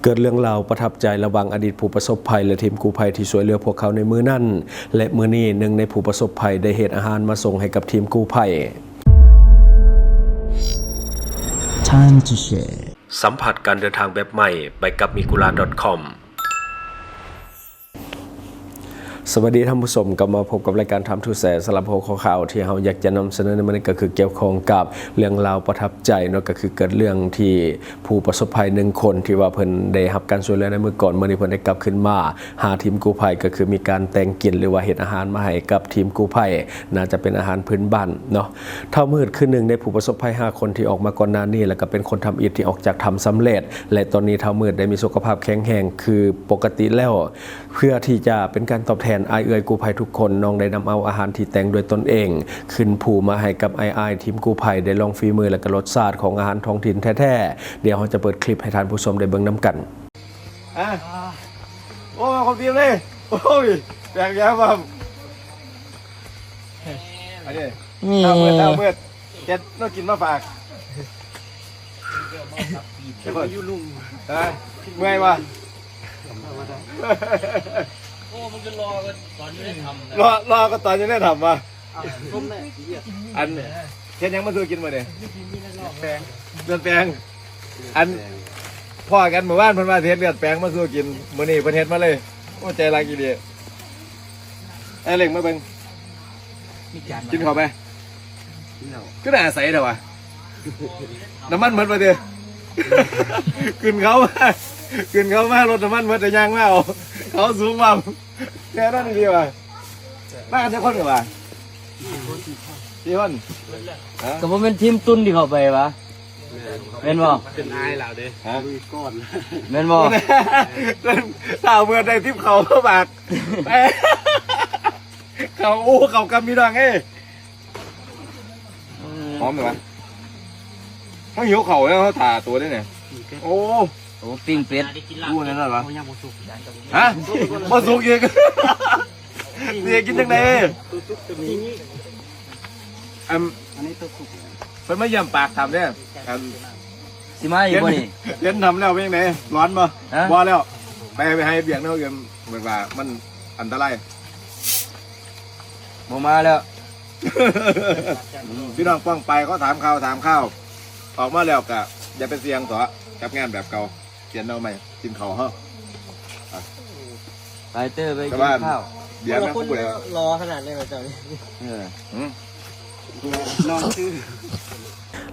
ເກີດເລື່ອງລາວປະທັບໃຈລະຫວ່າງອະດີດຜູ້ປະສົບໄພ ແລະ ທີມກູ້ໄພທີ່ຊ່ວຍເຫຼືອພວກເຂົາໃນມື້ນັ້ນ ແລະ ມື້ນີ້ ໜຶ່ງໃນຜູ້ປະສົບໄພໄດ້ເຮັດອາຫານມາສົ່ງໃຫ້ກັບທີມກູ້ໄພ. Time to share. ສຳຜັດການເດີນທາງແບບໃໝ່ ໄປກັບ migura.com. ສະຫວັດດີທ່ານຜູ້ຊົມ, ກັບມາພົບກັບລາຍການ Time to Share. ສຳລັບຫົວຂໍ້ຂ່າວທີ່ເຮົາຢາກຈະນຳສະເໜີໃນມື້ນີ້ ກໍຄືກ່ຽວຂ້ອງກັບເລື່ອງລາວປະທັບໃຈເນາະ, ກໍຄືເກີດເລື່ອງທີ່ຜູ້ປະສົບໄພໜຶ່ງຄົນ ທີ່ວ່າເພິ່ນໄດ້ຮັບການຊ່ວຍເຫຼືອໃນມື້ກ່ອນ, ມື້ນີ້ເພິ່ນໄດ້ກັບຄືນມາຫາທີມກູ້ໄພ, ກໍຄືມີການແຕ່ງກິນ ຫຼືວ່າເຮັດອາຫານມາໃຫ້ກັບທີມກູ້ໄພ, ໜ້າຈະເປັນອາຫານພື້ນບ້ານເນາະ. ທ້າວມືດ ຄືໜຶ່ງໃນຜູ້ປະສົບໄພຫ້າຄົນທີ່ອອກມາກ່ອນໜ້ານີ້ ແລະ ກໍເປັນຄົນທຳອິດທີ່ອອກຈາກຖ້ຳສຳເລັດ ແລະ ຕອນນີ້ທ້າວມືດໄດ້ມີສຸຂະພາບແຂງແຮງຄືປົກກະຕິແລ້ວ. ເພື່ອທີ່ຈະເປັນການຕອບແທນອ້າຍເອື້ອຍກູ້ໄພທຸກຄົນ, ນ້ອງໄດ້ນຳເອົາອາຫານທີ່ແຕ່ງດ້ວຍຕົນເອງຂຶ້ນພູມາໃຫ້ກັບອ້າຍໆທີມກູ້ໄພໄດ້ລອງຝີມື ແລະ ກໍລົດຊາດຂອງອາຫານທ້ອງຖິ່ນແທ້ໆ. ດຽວເຮົາຈະເປີດຄລິບໃຫ້ທ່ານຜູ້ຊົມໄດ້ເບິ່ງນຳກັນ. ອາ ໂອ້ ຂອບໃຈເລີຍ. ໂອ້ຍ ແປກຢາງພ້ອມ. ອັນນີ້ ນີ້ ເຊົ້າມືດ ເຈົ້າມືດ ເຮັດແນວກິນມາຝາກ. ເມື່ອຍບໍ່? ໂອ້ ມັນຄືລໍກັນຕອນຢູ່ໃນຖ້ຳນະ. ລໍ ລໍກັນຕອນຢູ່ໃນຖ້ຳວະ. ອັນ ເຮັດຫຍັງມາສູ່ກິນມື້ນີ້? ເລືອດແປງ. ອັນ ພໍ້ກັນມື້ວານເພິ່ນວ່າຊິເຮັດເລືອດແປງມາສູ່ກິນ, ມື້ນີ້ເພິ່ນເຮັດມາເລີຍ. ໂອ້ ໃຈຮັກອີ່ຫຼີ. ໄອ້ເຫຼັ້ງມາເບິ່ງ. ມີຈານ ກິນເຂົ້າໄປ. ກິນແລ້ວ ຄືໜ້າໃສແທ້ວະ? ນ້ຳມັນໝົດວ່າຕິ? ຂຶ້ນເຂົາມາ ຂຶ້ນເຂົາມາ ລົດນ້ຳມັນໝົດ ແຕ່ຍ່າງມາເອົາ. ເຂົາສູງວ່າ ແນ່ນອນອີ່ຫຼີວ່າ. ມາກັນຈັກຄົນນີ້ຫວາ? ສີ່ຄົນ. ຮະ? ກໍບໍ່ແມ່ນທີມຕຸນທີ່ເຂົ້າໄປຫວາ? ແມ່ນບໍ່? ເປັນອ້າຍລາວເດ້. ຮະ? ແມ່ນບໍ່? ລາວເມື່ອໄດ້ຕິບເຂົ້າມາບາກ. ເຂົ້າ ໂອ້ ເຂົ້າກັບພີ່ນ້ອງເອີຍ. ຫອມເລີຍຫວາ? ເຮົາຫິວເຂົ້າແລ້ວ ເຮົາຖ້າໂຕໄດ້ນີ້. ໂອ້ ໂອ້ ປີ້ງເປັດ. ຮູ້ແນ່ນອນຫວາ? ຮະ? ບໍ່ສຸກອີກ. ຊິກິນຈັ່ງໃດ? ອັນ ອັນນີ້ຕົວສຸກ ເພິ່ນມາຢ້ຽມປາກຖ້ຳເດ້. ອັນ ຊິມາອີກບໍ່ນີ້? ເຫັນ ເຫັນຖ້ຳແລ້ວເປັນຈັ່ງໃດ? ຮ້ອນບໍ່? ຮະ? ບໍ່ແລ້ວ. ໄປ ໄປຫາເຮັດວຽກແນວອື່ນ, ແບບວ່າມັນອັນຕະລາຍ. ບໍ່ມາແລ້ວ. ພີ່ນ້ອງປ້ອງປາຍ ເຂົາຖາມຂ່າວ ຖາມຂ່າວ ອອກມາແລ້ວກະຢ່າໄປສ່ຽງເຖາະ ກັບງານແບບເກົ່າ. ຂຽນເອົາໃໝ່ ກິນເຂົ້າເຮົາ. ໄປເຕີ ໄປກິນເຂົ້າ. ເບຍແມ່ນຜູ້ໃດ? ລໍຂະໜາດເລີຍເຈົ້ານີ້. ເອີ ຫື ນ້ອງຊື່.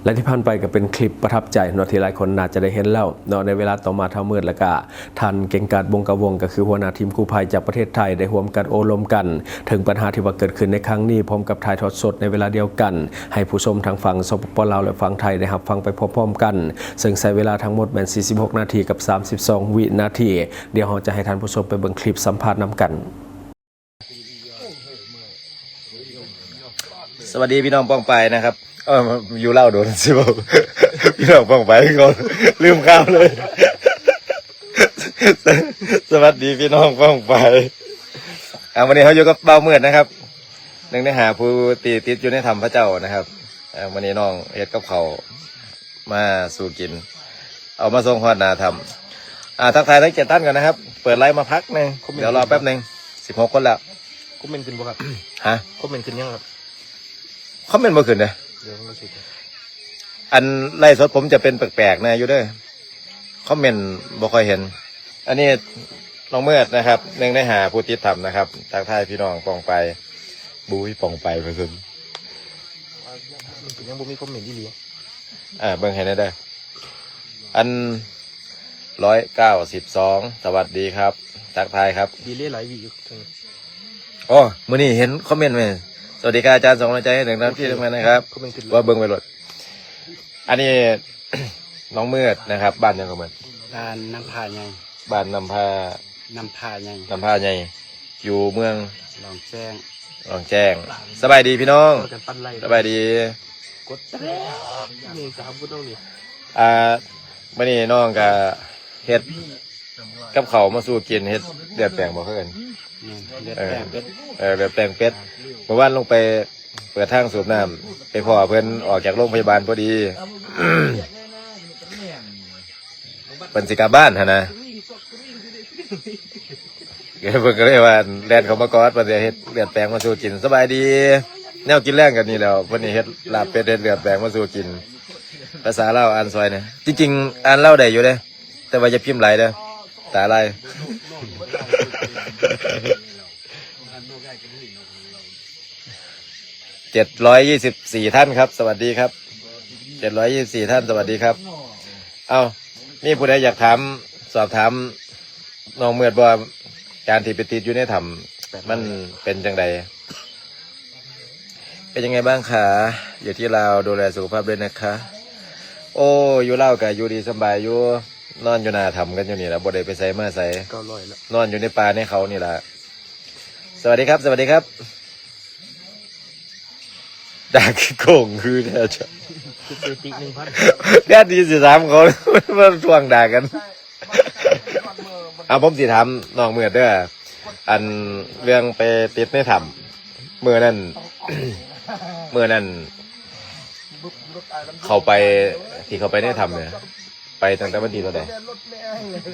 ແລະ ທີ່ຜ່ານໄປກໍເປັນຄລິບປະທັບໃຈເນາະ ທີ່ຫຼາຍຄົນໜ້າຈະໄດ້ເຫັນແລ້ວເນາະ. ໃນເວລາຕໍ່ມາ ທ້າວມືດ ແລະ ກະທ່ານ ເກັ່ງກາດ ວົງກະວົງ ກໍຄືຫົວໜ້າທີມກູ້ໄພຈາກປະເທດໄທ ໄດ້ຮ່ວມກັນໂອ້ລົມກັນເຖິງບັນຫາທີ່ວ່າເກີດຂຶ້ນໃນຄັ້ງນີ້, ພ້ອມກັບຖ່າຍທອດສົດໃນເວລາດຽວກັນ ໃຫ້ຜູ້ຊົມທາງຝັ່ງ ສປປ ລາວ ແລະ ຝັ່ງໄທ ໄດ້ຮັບຟັງໄປພ້ອມໆກັນ, ເຊິ່ງໃຊ້ເວລາທັງໝົດແມ່ນ ສີ່ສິບຫົກ ນາທີ ກັບ ສາມສິບສອງ ວິນາທີ. ດຽວເຮົາຈະໃຫ້ທ່ານຜູ້ຊົມໄປເບິ່ງຄລິບສຳພາດນຳກັນ. ສະຫວັດດີພີ່ນ້ອງປ້ອງປາຍນະຄັບ. ເອີ ຢູ່ລາວໂດນຊິເວົ້າ ພີ່ນ້ອງປ້ອງປາຍ ເຂົາລືມຂ່າວເລີຍ. ສະຫວັດດີພີ່ນ້ອງປ້ອງປາຍ. ອ່າ ວັນນີ້ເຮົາຢູ່ກັບບ່າວມືດນະຄັບ, ໜຶ່ງໃນຫ້າຜູ້ທີ່ຕິດຢູ່ໃນຖ້ຳພະເຈົ້ານະຄັບ. ອ່າ ມື້ນີ້ນ້ອງເຮັດກັບເຂົ້າມາສູ່ກິນ, ເອົາມາສົ່ງຮອດໜ້າຖ້ຳ. ອ່າ ທັກທາຍທັງເຈັດທ່ານກ່ອນນະຄັບ. ເປີດໄລຟ໌ມາພັກໜຶ່ງ, ຄອມເມັນ ດຽວລໍແປັບໜຶ່ງ. ສິບຫົກຄົນແລ້ວ. ຄອມເມັນຂຶ້ນບໍ່ຄັບ? ຮະ? ຄອມເມັນຂຶ້ນຍັງຄັບ? ຄອມເມັນບໍ່ຂຶ້ນເດ້. ດຽວມັນຊິຂຶ້ນ. ອັນໄລຟ໌ສົດຜົມຈະເປັນແປກໆແດ່ຢູ່ເດີ, ຄອມເມັນບໍ່ຄ່ອຍເຫັນ. ອັນນີ້ນ້ອງເມີດນະຄັບ, ໜຶ່ງໃນຫ້າຜູ້ຕິດຖ້ຳນະຄັບ. ທັກທາຍພີ່ນ້ອງປ້ອງປາຍ. ບຸ້ຍ ປ້ອງປາຍວ່າຊັ້ນ. ຍັງບໍ່ມີຄອມເມັນອີ່ຫຼີ. ອ່າ ເບິ່ງໃຫ້ແດ່ເດີ. ອັນ ຮ້ອຍເກົ້າສິບສອງ ສະຫວັດດີຄັບ, ທັກທາຍຄັບ. ດີເລຫຼາຍວິຢູ່. ໂອ້ ມື້ນີ້ເຫັນຄອມເມັນແມ່ນ ສະຫວັດດີຄ່ະອາຈານ, ສົ່ງກຳລັງໃຈໃຫ້ເຖິງທັນທີທັງນັ້ນນະຄັບ. ຄອມເມັນຂຶ້ນ ວ່າເບິ່ງໄປໂລດ. ອັນນີ້ນ້ອງເມີດນະຄັບ, ບ້ານຫຍັງກໍເມີດ? ບ້ານນ້ຳຜາໃຫຍ່. ບ້ານນ້ຳຜາ ນ້ຳຜາໃຫຍ່ ນ້ຳຜາໃຫຍ່ ຢູ່ເມືອງ ຫຼອງແຈ້ງ ຫຼອງແຈ້ງ. ສະບາຍດີພີ່ນ້ອງ. ສະບາຍດີ. ກົດແຕກ ນີ້ສາມຄົນນ້ອງນີ້. ອ່າ ມື້ນີ້ນ້ອງກະເຮັດກັບເຂົ້າມາສູ່ກິນ, ເຮັດເລືອດແປງບໍ່ ເຂົາເອີ້ນ? ແມ່ນ ເລືອດແປງເປັດ. ເອີ ເລືອດແປງເປັດ. ເມື່ອວານລົງໄປເປີດທາງສູບນ້ຳ, ໄປພໍ້ເພິ່ນອອກຈາກໂຮງພະຍາບານພໍດີ, ເພິ່ນຊິກັບບ້ານຫັ້ນນະ. เพิ่นก็เลยว่าแล่นเข้ามากอด เพิ่นสิเฮ็ดเลือดแปลงมาสู่กิน สบายดี แนวกินแลงก็นี่แหล้ว เพิ่นสิเฮ็ดลาบเป็ด เฮ็ดเลือดแปลงมาสู่กิน ภาษาลาวอ่านซอยแหน่ จริงๆ อ่านลาวได้อยู่เด้ แต่ว่าอย่าพิมพ์หลายเด้อ ตาลาย เจ็ดร้อยยี่สิบสี่ ท่านครับ สวัสดีครับ เจ็ดร้อยยี่สิบสี่ ท่าน สวัสดีครับ เอ้า มีผู้ใดอยากถาม สอบถามน้องเมือดบ่ การที่ไปติดอยู่ในถ้ำ มันเป็นจั่งใด เป็นยังไงบ้างคะ อยู่ที่ลาวดูแลสุขภาพด้วยนะคะ โอ้ อยู่ลาวก็อยู่ดีสำบายอยู่ นอนอยู่หน้าถ้ำกันอยู่นี่ล่ะ บ่ได้ไปไสมาไส เก้าร้อยแล้ว นอนอยู่ในป่าในเขานี่ล่ะ สวัสดีครับ สวัสดีครับ ด่าคือโกงคือแท้จ้ะ คือติหนึ่งพัน แทนที่สิถามเขา มาทวงด่ากัน เอา ผมสิถามน้องเมือดเด้อ อันเรื่องไปติดในถ้ำ มื้อนั้น มื้อนั้น เข้าไป ที่เข้าไปในถ้ำเนี่ย ไปตั้งแต่วันที่เท่าใด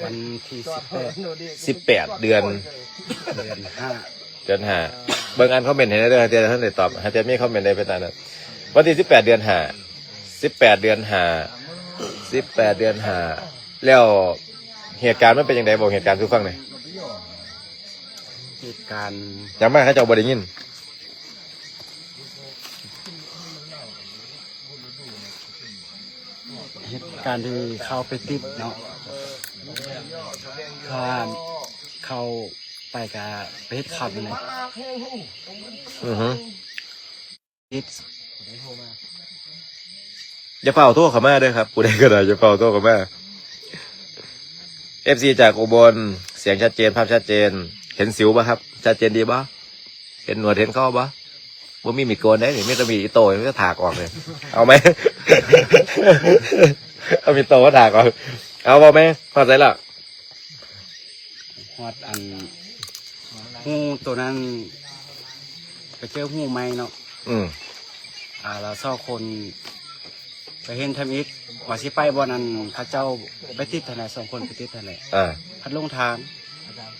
วันที่สิบแปด สิบแปด เดือน เดือนห้า เดือนห้า เบิ่งอ่านคอมเมนต์ให้แหน่เด้อ เทื่อท่านได้ตอบ หาเทื่อมีคอมเมนต์ใดไปตามนั้น วันที่สิบแปด เดือนห้า สิบแปด เดือนห้า สิบแปด เดือนห้า แล้วเหตุการณ์มันเป็นจั่งใด บอกเหตุการณ์สู่ฟังแหน่ เหตุการณ์ หยังมา เขาเจ้าบ่ได้ยิน เหตุการณ์ที่เข้าไปติดเนาะ ถ้าเข้าไปก็ไปเฮ็ดคำนั่นแหละ อือฮึ ติด อย่าเฝ้าโทรเข้ามาเด้อครับ ผู้ใดก็ได้ อย่าเฝ้าโทรเข้ามา เอฟซี จากอุบล เสียงชัดเจน ภาพชัดเจน เห็นสิวบ่ครับ ชัดเจนดีบ่ เห็นหนวดเห็นเค้าบ่ บ่มีมีดโกนเด้ มีแต่มีดอิโต้ มีแต่ถากออกเลย เอาไหม เอามีดโต้มาถากออก เอาบ่แม่ พอใจละ ฮอดอัน ฮูโตนั้น ไปเจอฮูใหม่เนาะ อืม อ่า แล้วสองคน ไปเห็นทำอิฐ ว่าสิไปบ่อนอันเขาเจ้าไปติดหั่นแหละ สองคนไปติดหั่นแหละ อ่า พัดหลงทาง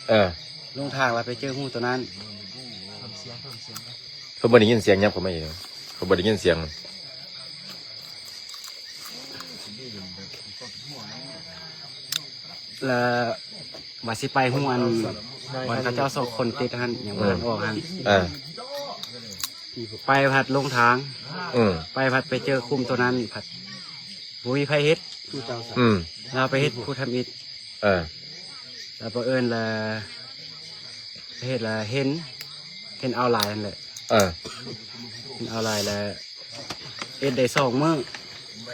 เออ หลงทางแล้วไปเจอฮูโตนั้น เพิ่นบ่ได้ยินเสียงยับเข้ามาอีก เพิ่นบ่ได้ยินเสียง แล้วว่าสิไปฮูอัน บ่อนเขาเจ้าสองคนติดหั่น ยังบ่ทันออกหั่น อ่า ไปพัดหลงทาง อืม ไปพัดไปเจอคุมโตนั้น พัดบ่มีไผเฮ็ด อืม ลาวไปเฮ็ดฮูทำอิฐ เออ แล้วบังเอิญละ เฮ็ดละเห็น เห็นเอาหลายหั่นแหละ เออ เห็นเอาหลายแล้ว เฮ็ดได้สองมื้อ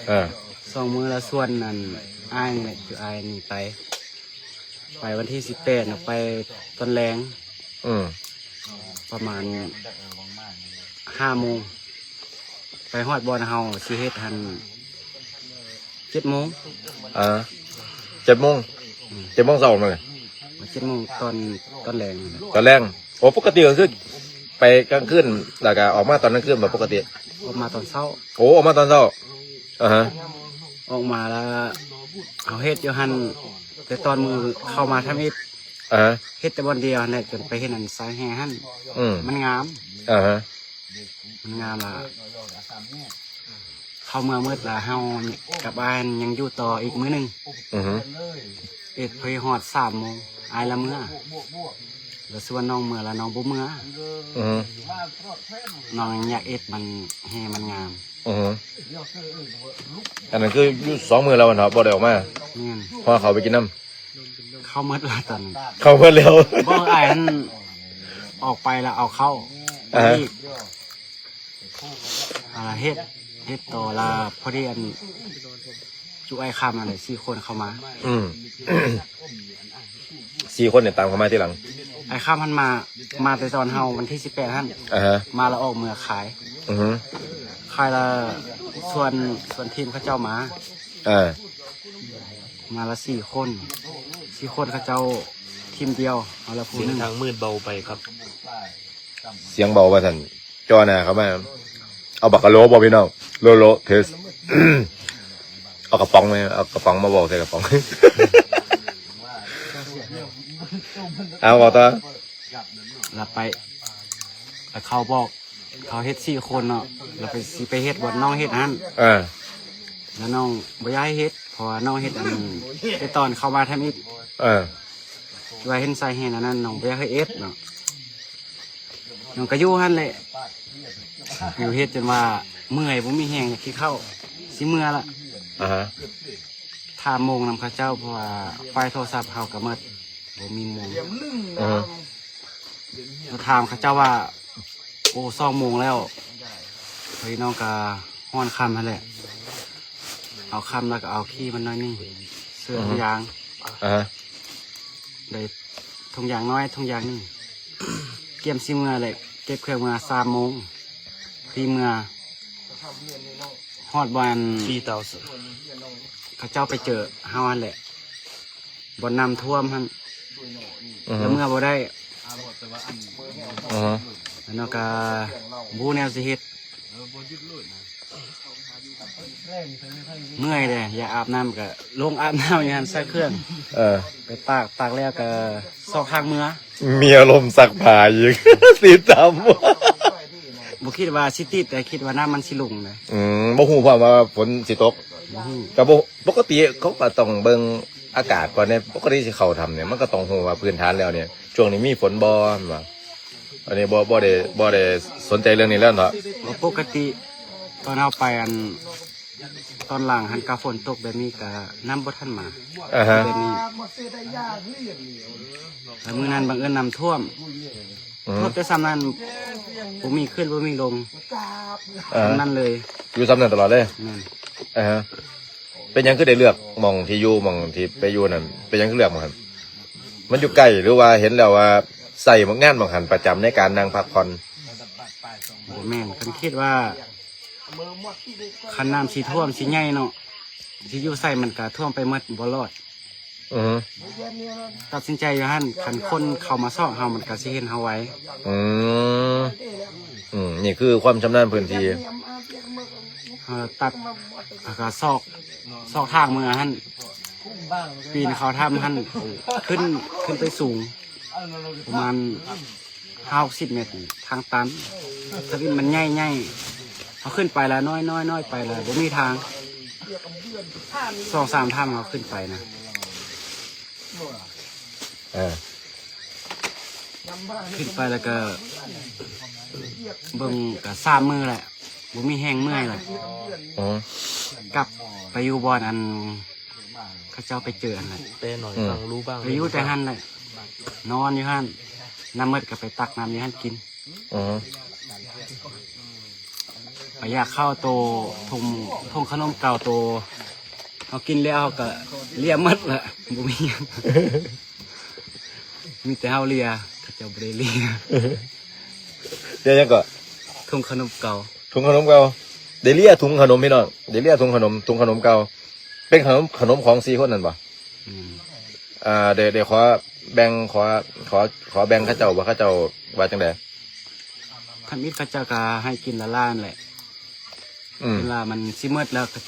เออ สองมื้อแล้วชวนอันอ้ายนี่แหละ คืออ้ายนี่ไป ไปวันที่สิบแปดน่ะ ไปตอนแลง อืม ประมาณห้าโมง ไปฮอดบ่อนเฮาสิเฮ็ดหั่น เจ็ดโมง อ่า เจ็ดโมง อืม เจ็ดโมงเช้ามาเลย เจ็ดโมงตอน ตอนแลงนั่นแหละ ตอนแลง โอ้ ปกติก็คือไปกลางคืน แล้วก็ออกมาตอนกลางคืนแบบปกติ ออกมาตอนเช้า โอ้ ออกมาตอนเช้า อ่าฮะ ออกมาแล้ว เฮาเฮ็ดอยู่หั่น แต่ตอนมื้อเข้ามาทำอิฐ อ่าฮะ เฮ็ดแต่บ่อนเดียวหั่นแหละ จนไปเห็นอันสายแห่หั่น อืม มันงาม อ่าฮะ มันงามล่ะ เข้าเมือมืดล่ะ เฮากับอ้ายยังอยู่ต่ออีกมื้อหนึ่ง อือฮึ เฮ็ดพอฮอดสามโมง อ้ายละเมือ แล้วชวนน้องเมือ แล้วน้องบ่เมือ อือฮึ น้องอยากเฮ็ดมัน แห่มันงาม อือฮึ อันนั้นคืออยู่สองมื้อแล้วเนาะ บ่ได้ออกมา แม่น เพราะว่าเขาไปกินน้ำ เข้าหมดแล้วตอนนั้น เข้าหมดแล้ว บ่ อ้ายหั้นออกไปแล้วเอาเข้า อ่าฮะ อีก อ่า เฮ็ด เฮ็ดต่อละ พอดีอัน จุอ้ายคำนั่นแหละ สี่คนเข้ามา อืม สี่คนเนี่ยตามเข้ามาทีหลัง อ้ายคำหั้นมา มาแต่ตอนเฮาวันที่สิบแปดหั้น อ่าฮะ มาแล้วออกเมือขาย อือฮึ ขายแล้วชวน ชวนทีมเขาเจ้ามา อ่า มาละสี่คน สี่คนเขาเจ้าทีมเดียว เอาละผู้หนึ่ง เสียงทางมืดเบาไปครับ เสียงเบาว่าซั่น จ่อหน้าเข้ามา เอาบักกะโหลบ่พี่น้อง โหล โหล เทส เอากระป๋องมา เอากระป๋องมาเว้าใส่กระป๋อง เสียง ເອົາ ເວົ້າຕໍ່. ລະໄປ ລະເຂົາບອກ ເຂົາເຮັດສີ່ຄົນເນາະ ລະໄປ ຊິໄປເຮັດບ່ອນນ້ອງເຮັດຫັ້ນ. ເອີ ລະນ້ອງບໍ່ຢາກໃຫ້ເຮັດ ເພາະວ່ານ້ອງເຮັດອັນ ແຕ່ຕອນເຂົ້າມາທຳອິດ. ເອີ ວ່າເຫັນສາເຫດອັນນັ້ນ ນ້ອງບໍ່ຢາກໃຫ້ເຮັດເນາະ. ນ້ອງກະຢູ່ຫັ້ນແຫຼະ ຢູ່ເຮັດຈົນວ່າເມື່ອຍ ບໍ່ມີແຮງ ຢາກກິນເຂົ້າ ຊິເມືອລະ. ອາຮະ ຖາມໂມງນຳເຂົາເຈົ້າ ເພາະວ່າໄຟໂທລະສັບເຮົາກະໝົດ ບໍ່ມີໂມງ. ອື ລະຖາມເຂົາເຈົ້າວ່າ ໂອ້ ສອງໂມງແລ້ວ. ເຮີ້ຍ ນ້ອງກະຮ້ອນຄ່ຳຫັ້ນແຫຼະ ເອົາຄ່ຳລະກະເອົາຂີ້ມັນໜ້ອຍໜຶ່ງ ເສື້ອ ອື ທຸງຢາງ. ອາຮະ ໄດ້ທຸງຢາງນ້ອຍ ທຸງຢາງໜຶ່ງ ກຽມຊິເມືອແຫຼະ ເກັບເຄື່ອງເມືອສາມໂມງ ທີ່ເມືອ ຮອດບ່ອນ ເຂົາເຈົ້າໄປເຈີເຮົາຫັ້ນແຫຼະ ບ່ອນນ້ຳຖ້ວມຫັ້ນ. ອືຮຶ ລະເມືອບໍ່ໄດ້. ອືຮຶ ລະນ້ອງກະບໍ່ຮູ້ແນວຊິເຮັດ ເມື່ອຍເດ້ ຢາກອາບນ້ຳກະລົງອາບນ້ຳຢູ່ຫັ້ນ ໃສ່ເຄື່ອງ. ເອີ ໄປຕາກ ຕາກແລ້ວກະຊອກທາງເມືອ. ມີອາລົມຊັກຜ້າອີກ ຕິດຕາມ. ບໍ່ຄິດວ່າຊິຕິດ ແຕ່ຄິດວ່ານ້ຳມັນຊິລົງນະ. ອືມ ບໍ່ຮູ້ພ້ອມວ່າຝົນຊິຕົກ. ບໍ່ຮູ້ ກະບໍ່ ປົກກະຕິເຂົາກະຕ້ອງເບິ່ງອາກາດກ່ອນເດ້. ປົກກະຕິຊິເຂົ້າຖ້ຳນີ້ ມັນກະຕ້ອງຮູ້ວ່າພື້ນຖານແລ້ວນີ້ ຊ່ວງນີ້ມີຝົນບໍ່ ແມ່ນບໍ່? ອັນນີ້ບໍ່ ບໍ່ໄດ້ ບໍ່ໄດ້ສົນໃຈເລື່ອງນີ້ແລ້ວເນາະ. ປົກກະຕິຕອນເຮົາໄປອັນ ຕອນຫຼັງຫັ້ນກະຝົນຕົກແບບນີ້ກະນ້ຳບໍ່ທັນມາ. ອາຮະ ແບບນີ້ ແລ້ວມື້ນັ້ນບັງເອີນນ້ຳຖ້ວມ. ອືມ ຖ້ວມແຕ່ສ່ຳນັ້ນ ບໍ່ມີຂຶ້ນບໍ່ມີລົງ. ເອີ ສ່ຳນັ້ນເລີຍ ຢູ່ສ່ຳນັ້ນຕະຫຼອດເລີຍ. ແມ່ນ. ອາຮະ ເປັນຫຍັງຄືໄດ້ເລືອກໝ່ອງທີ່ຢູ່ ໝ່ອງທີ່ໄປຢູ່ນັ້ນ ເປັນຫຍັງຄືເລືອກໝ່ອງຫັ້ນ? ມັນຢູ່ໃກ້ຫຼືວ່າເຫັນແລ້ວວ່າໃຊ້ງານໝ່ອງຫັ້ນປະຈຳໃນການນັ່ງພັກຜ່ອນ? ບໍ່ແມ່ນ ຄັນຄິດວ່າ ຄັນນ້ຳຊິຖ້ວມຊິໃຫຍ່ເນາະ ຊິຢູ່ໃສມັນກະຖ້ວມໄປໝົດ ບໍ່ລອດ. ອືຮຶ ຕັດສິນໃຈຢູ່ຫັ້ນ ຄັນຄົນເຂົ້າມາຊອກເຮົາ ມັນກະຊິເຫັນເຮົາໄວ. ອືມ ອືມ ນີ້ຄືຄວາມຊຳນານພື້ນທີ່. ເຮົາຕັດ ແລ້ວກະຊອກ ຊອກທາງເມືອຫັ້ນ ປີນເຂົ້າຖ້ຳຫັ້ນ ຂຶ້ນ ຂຶ້ນໄປສູງປະມານ ຫ້າຫົກສິບແມັດ ທາງຕັນ. ທຳອິດມັນໃຫຍ່ໆ ເຮົາຂຶ້ນໄປລະນ້ອຍໆ ນ້ອຍໄປລະ ບໍ່ມີທາງ. ສອງສາມຖ້ຳເຮົາຂຶ້ນໄປນະ. ເອີ ຂຶ້ນໄປລະກະເບິ່ງກະສາມມື້ແຫຼະ ບໍ່ມີແຮງ ເມື່ອຍລະ. ອືມ ກັບໄປຢູ່ບ່ອນອັນ ເຂົາເຈົ້າໄປເຈີຫັ້ນແຫຼະ ແປໜ້ອຍ ອືມ ຟັງຮູ້ບ້າງ ໄປຢູ່ແຕ່ຫັ້ນແຫຼະ ນອນຢູ່ຫັ້ນ ນ້ຳໝົດກະໄປຕັກນ້ຳຢູ່ຫັ້ນກິນ. ອືມ ກະຢາກເຂົ້າໂຕ ຖົງ ຖົງຂະໜົມເກົ່າໂຕ ເຮົາກິນແລ້ວເຮົາກະເລຍໝົດລະ ບໍ່ມີຫຍັງ ມີແຕ່ເຮົາເລຍ ເຂົາເຈົ້າບໍ່ໄດ້ເລຍ. ເລຍຫຍັງເກາະ? ຖົງຂະໜົມເກົ່າ. ຖົງຂະໜົມເກົ່າ ໄດ້ເລຍຖົງຂະໜົມພີ່ນ້ອງ ໄດ້ເລຍຖົງຂະໜົມ ຖົງຂະໜົມເກົ່າ ເປັນຂະໜົມ ຂະໜົມຂອງສີ່ຄົນນັ້ນບໍ່? ອືມ ອ່າ ໄດ້ ໄດ້ຂໍແບ່ງ ຂໍ ຂໍ ຂໍແບ່ງເຂົາເຈົ້າບໍ່? ເຂົາເຈົ້າວ່າຈັ່ງໃດ? ທຳອິດເຂົາເຈົ້າກະໃຫ້ກິນລະລ້ານແຫຼະ. ອືມ ເວລາມັນຊິໝົດແລ້ວກະ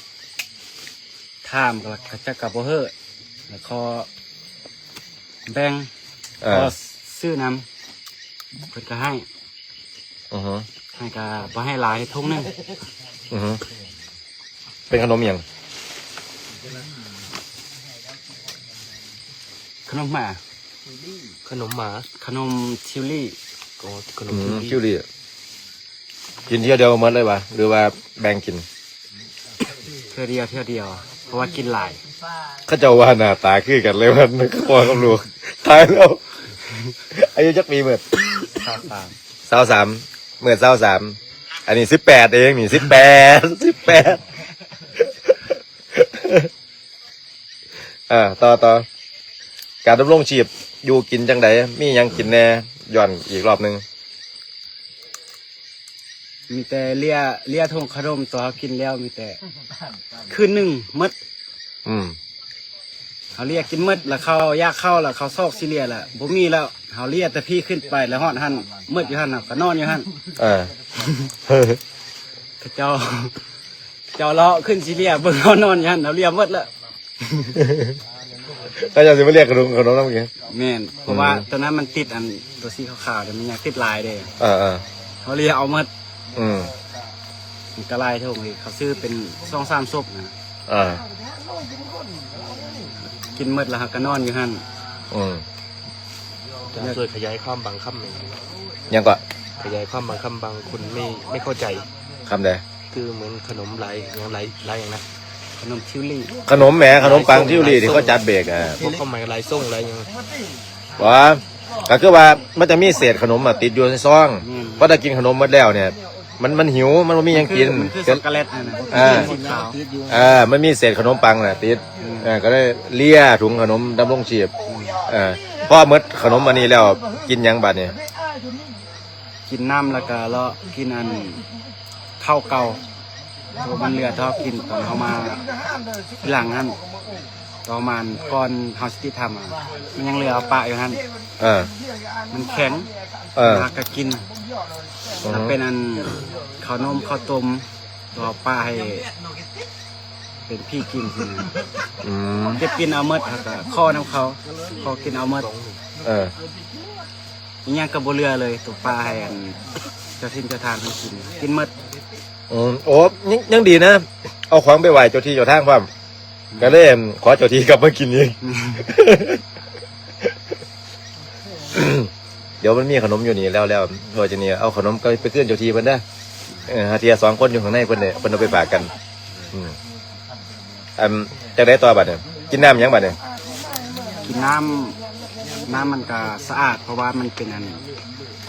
ຖາມ ເຂົາເຈົ້າກະບໍ່ເຮີ້ ແລ້ວຂໍແບ່ງ ເອີ ຂໍຊື້ນຳ ເພິ່ນກະໃຫ້. ອືຮຶ ໃຫ້ກະບໍ່ໃຫ້ຫຼາຍ ຖົງໜຶ່ງ. ອືຮຶ ເປັນຂະໜົມຫຍັງ? ຂະໜົມໝາ. ຂະໜົມໝາ. ຂະໜົມທິວລີ. ອໍ ຂະໜົມ ອືມ ທິວລີ ທິວລີ. ກິນເທື່ອດຽວໝົດເລີຍຫວາ ຫຼືວ່າແບ່ງກິນ? ເທື່ອດຽວ ເທື່ອດຽວ ເພາະວ່າກິນຫຼາຍ. ເຂົາເຈົ້າວ່າໜ້າຕາຄືກັນເລີຍ ມັນພໍ່ກັບລູກ. ຕາຍແລ້ວ ອາຍຸຈັກປີເໝິດ? ຊາວສາມ. ຊາວສາມ ເໝິດຊາວສາມ ອັນນີ້ສິບແປດເອງນີ້ ສິບແປດ ສິບແປດ. ອ່າ ຕໍ່ ຕໍ່ ການດຳລົງຊີບຢູ່ກິນຈັ່ງໃດ? ມີຫຍັງກິນແດ່? ຍ້ອນອີກລອບໜຶ່ງ. ມີແຕ່ເລຍ ເລຍຖົງຂະໜົມ ໂຕເຮົາກິນແລ້ວມີແຕ່ ຄືນໜຶ່ງໝົດ. ອືມ ເຮົາເລຍກິນໝົດ ລະເຂົາຢາກເຂົ້າ ລະເຂົາຊອກຊິເລຍ ລະບໍ່ມີແລ້ວ. ເຮົາເລຍແຕ່ພີ້ຂຶ້ນໄປ ລະຮອດຫັ້ນໝົດຢູ່ຫັ້ນ ເຮົາກະນອນຢູ່ຫັ້ນ. ເອີ ເຂົາເຈົ້າ ເຈົ້າເລາະຂຶ້ນຊິເລຍ ເບິ່ງເຮົານອນຢູ່ຫັ້ນ ເຮົາເລຍໝົດແລ້ວ. ເຂົາເຈົ້າຊິມາລຽກຂະໜົມ ຂະໜົມນຳກິນ. ແມ່ນ ເພາະວ່າ ອືມ ຕອນນັ້ນມັນຕິດອັນຕົວສີຂາວໆເດ້ ມັນຍັງຕິດຫຼາຍເດ້. ເອີໆ ເຮົາລຽກເອົາໝົດ. ອືມ ມັນກໍຫຼາຍຖົງເດ້ ເຂົາຊື້ເປັນສອງສາມສົບນະ. ເອີ ກິນໝົດແລ້ວເຮົາກໍນອນຢູ່ຫັ້ນ. ອືມ ຈະຊ່ວຍຂະຫຍາຍຄວາມບາງຄຳແມ່ນຫຍັງ? ຫຍັງເກາະ? ຂະຫຍາຍຄວາມບາງຄຳ ບາງຄົນໄມ່ ໄມ່ເຂົ້າໃຈ. ຄຳໃດ? ຄືເໝືອນຂະໜົມຫຼາຍ ຫຍັງຫຼາຍ ຫຼາຍຫຍັງນະ? ຂະໜົມທິວລີ້. ຂະໜົມແໝ ຂະໜົມປັງທິວລີ້ ທີ່ເຂົາຈັດເບກອະ. ພວກຄວາມໝາຍຫຼາຍຊົງຫຼາຍຫຍັງ? ວ່າ ກໍຄືວ່າມັນຈະມີເສດຂະໜົມມາຕິດຢູ່ໃນຊອງ. ອືມ ພໍໄດ້ກິນຂະໜົມໝົດແລ້ວນີ້ ມັນ ມັນຫິວ ມັນບໍ່ມີຫຍັງກິນ. ມັນຄື ມັນຄືຊັອກໂກແລັດຫັ້ນນະ. ອ່າ ສີຂາວ. ເອີ ມັນມີເສດຂະໜົມປັງນະຕິດ. ອືມ ເອີ ກໍເລີຍເລຍຖົງຂະໜົມດຳລົງຊີບ. ອືມ ເອີ ພໍໝົດຂະໜົມອັນນີ້ແລ້ວ ກິນຫຍັງບາດນີ້? ກິນນ້ຳ ແລ້ວກໍເລາະກິນອັນເຂົ້າເກົ່າ ໂຕມັນເຫຼືອ ເຮົາກິນຕອນເຮົາມາທີຫຼັງຫັ້ນ ປະມານກ່ອນເຮົາຊິຕິດຖ້ຳ ມັນຍັງເຫຼືອເອົາປະຢູ່ຫັ້ນ. ເອີ ມັນແຂງ. ເອີ ເຮົາກໍກິນ. ອືຮຶ ແລ້ວເປັນອັນເຂົ້າໜົມເຂົ້າຕົ້ມ ເຮົາປະໃຫ້ເປັນຜີກິນຊີ້ນະ. ອືມ ເກັບກິນເອົາໝົດ ເຮົາກໍຂໍນຳເຂົາ ຂໍກິນເອົາໝົດ. ເອີ ອີຫຍັງກໍບໍ່ເຫຼືອເລີຍ ຕົກປາໃຫ້ອັນເຈົ້າຖິ່ນເຈົ້າທາງເພິ່ນກິນ ກິນໝົດ. ອືມ ໂອ້ ຍັງ ຍັງດີນະ ເອົາຂອງໄປໄຫວ້ເຈົ້າທີ່ເຈົ້າທາງພ້ອມ. ອືມ ກໍເລີຍຂໍເຈົ້າທີ່ກັບມາກິນອີກ. ອືມ ດຽວມັນມີຂະໜົມຢູ່ນີ້ແລ້ວ ແລ້ວ ເພາະວ່າຈັ່ງນີ້ເອົາຂະໜົມໄປ ໄປຄືນເຈົ້າທີ່ເພິ່ນເດີ. ເອີ ຫາເທື່ອສອງຄົນຢູ່ຂ້າງໃນເພິ່ນເດ້ ເພິ່ນເອົາໄປຝາກກັນ. ອືມ ອັນ ຈັ່ງໃດຕໍ່ບັດນີ້? ກິນນ້ຳຫຍັງບັດນີ້? ກິນນ້ຳ ນ້ຳມັນກະສະອາດ ເພາະວ່າມັນເປັນອັນ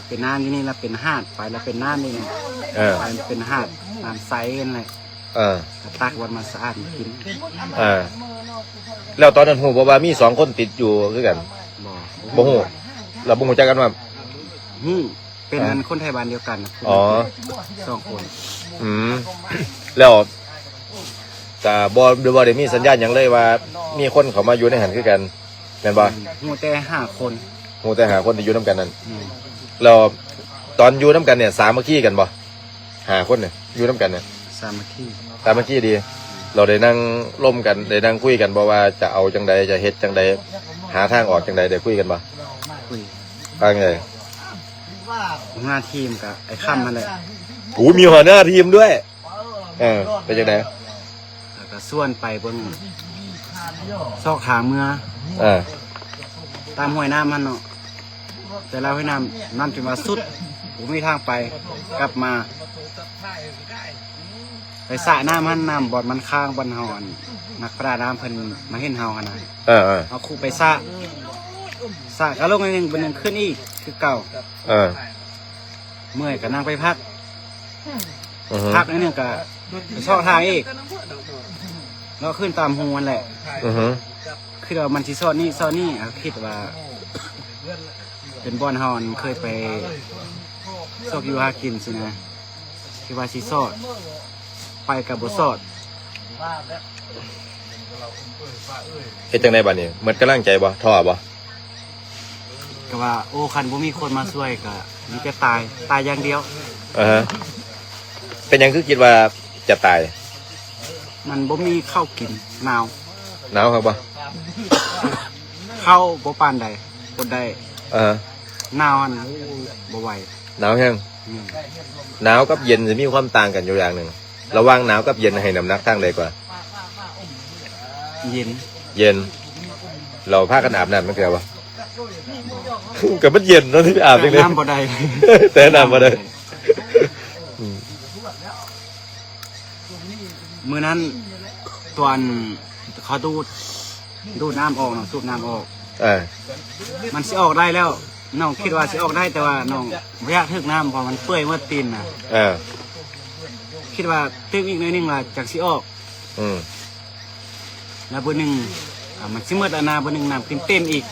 ເປັນນ້ຳຢູ່ນີ້ ແລ້ວເປັນຫາດ ໄປແລ້ວເປັນນ້ຳນີ້ນະ. ເອີ ໄປມັນເປັນຫາດ ນ້ຳໃສຫັ້ນແຫຼະ. ເອີ ກະຕັກວັນມາສະອາດມາກິນ. ເອີ ແລ້ວຕອນນັ້ນຮູ້ບໍ່ວ່າມີສອງຄົນຕິດຢູ່ຄືກັນ? ບໍ່ ບໍ່ຮູ້. ແລ້ວບໍ່ຮູ້ຈັກກັນວ່າ? ຮູ້. ເປັນອັນ ອ່າ ຄົນໄທບ້ານດຽວກັນ. ອໍ ສອງຄົນ. ອືມ ແລ້ວກະບໍ່ ບໍ່ໄດ້ມີສັນຍານຫຍັງເລີຍວ່າມີຄົນເຂົ້າມາຢູ່ໃນຫັ້ນຄືກັນ ແມ່ນບໍ່? ອືມ ຮູ້ແຕ່ຫ້າຄົນ. ຮູ້ແຕ່ຫ້າຄົນທີ່ຢູ່ນຳກັນນັ້ນ. ອືມ ແລ້ວຕອນຢູ່ນຳກັນນີ້ສາມັກຄີກັນບໍ່? ຫ້າຄົນນີ້ຢູ່ນຳກັນນີ້ສາມັກຄີ ສາມັກຄີດີ. ເຮົາໄດ້ນັ່ງລົມກັນ ໄດ້ນັ່ງຄຸຍກັນບໍ່ວ່າຈະເອົາຈັ່ງໃດ ຈະເຮັດຈັ່ງໃດ ຫາທາງອອກຈັ່ງໃດ ໄດ້ຄຸຍກັນບໍ່? ຄຸຍ. ວ່າຈັ່ງໃດ? ຫົວໜ້າທີມກະໄອ້ຄຳຫັ້ນແຫຼະ. ໂອ້ ມີຫົວໜ້າທີມດ້ວຍ. ເອີ ເປັນຈັ່ງໃດ? ແລ້ວກະຊວນໄປເບິ່ງ ຊອກທາງເມືອ ເອີ ຕາມຫ້ວຍນ້ຳຫັ້ນເນາະ. ແຕ່ລະຫ້ວຍນ້ຳ ນ້ຳຈົນວ່າສຸດ ບໍ່ມີທາງໄປ ກັບມາ ໄປສະນ້ຳຫັ້ນ ນ້ຳບ່ອນມັນຄ້າງ ບ່ອນເຮົາອັນ ນັກປະດານ້ຳເພິ່ນມາເຫັນເຮົາຫັ້ນນະ. ເອີໆ ເຮົາຄຸໄປສະ ສະກະລົງໜ້ອຍໜຶ່ງ ບາດໜຶ່ງຂຶ້ນອີກຄືເກົ່າ. ເອີ ເມື່ອຍກະນັ່ງໄປພັກ ອືຮຶ ພັກໜ້ອຍໜຶ່ງກະຊອກທາງອີກ ເລາະຂຶ້ນຕາມຮູຫັ້ນແຫຼະ. ອືຮຶ ຄິດວ່າມັນຊິຊອດນີ້ຊອດນີ້ ເຮົາຄິດວ່າເປັນບ່ອນເຮົາອັນເຄີຍໄປຊອກຢູ່ຫາກິນຊີ້ນະ ຄິດວ່າຊິຊອດ ໄປກະບໍ່ຊອດ. ເຮັດຈັ່ງໃດບາດນີ້? ໝົດກຳລັງໃຈບໍ່? ທໍ້ບໍ່? ກໍວ່າ ໂອ້ ຄັນບໍ່ມີຄົນມາຊ່ວຍກໍມີແຕ່ຕາຍ ຕາຍຢ່າງດຽວ. ເອີ ເປັນຫຍັງຄືຄິດວ່າຈະຕາຍ? ມັນບໍ່ມີເຂົ້າກິນ ໜາວ. ໜາວຄັກບໍ່? ເຂົ້າບໍ່ປານໃດ ອົດໄດ້. ເອີ ໜາວຫັ້ນບໍ່ໄຫວ. ໜາວແຮງ. ແມ່ນ. ໜາວກັບເຢັນຊິມີຄວາມຕ່າງກັນຢູ່ຢ່າງໜຶ່ງ. ລະຫວ່າງໜາວກັບເຢັນໃຫ້ນ້ຳໜັກທາງໃດກວ່າ? ເຢັນ. ເຢັນ. ລາວພາກັນອາບນ້ຳຈັກເທື່ອບໍ່? ກໍມັນເຢັນເນາະ ຊິອາບຈັ່ງໃດ? ແຕ່ນ້ຳບໍ່ໄດ້ ແຕ່ນ້ຳບໍ່ໄດ້. ອືມ ມື້ນັ້ນຕອນເຂົາດູດ ດູດນ້ຳອອກເນາະ ສູບນ້ຳອອກ. ເອີ ມັນຊິອອກໄດ້ແລ້ວ ນ້ອງຄິດວ່າຊິອອກໄດ້ ແຕ່ວ່ານ້ອງບໍ່ຢາກຖືກນ້ຳ ເພາະມັນເປື່ອຍໝົດຕີນນະ. ເອີ ຄິດວ່າຕື່ມອີກໜ້ອຍໜຶ່ງລະຈັກຊິອອກ. ອືມ ແລ້ວບຶດໜຶ່ງ ອ່າ ມັນຊິໝົດແລ້ວນະ ບຶດໜຶ່ງນ້ຳຂຶ້ນເຕັມອີກ.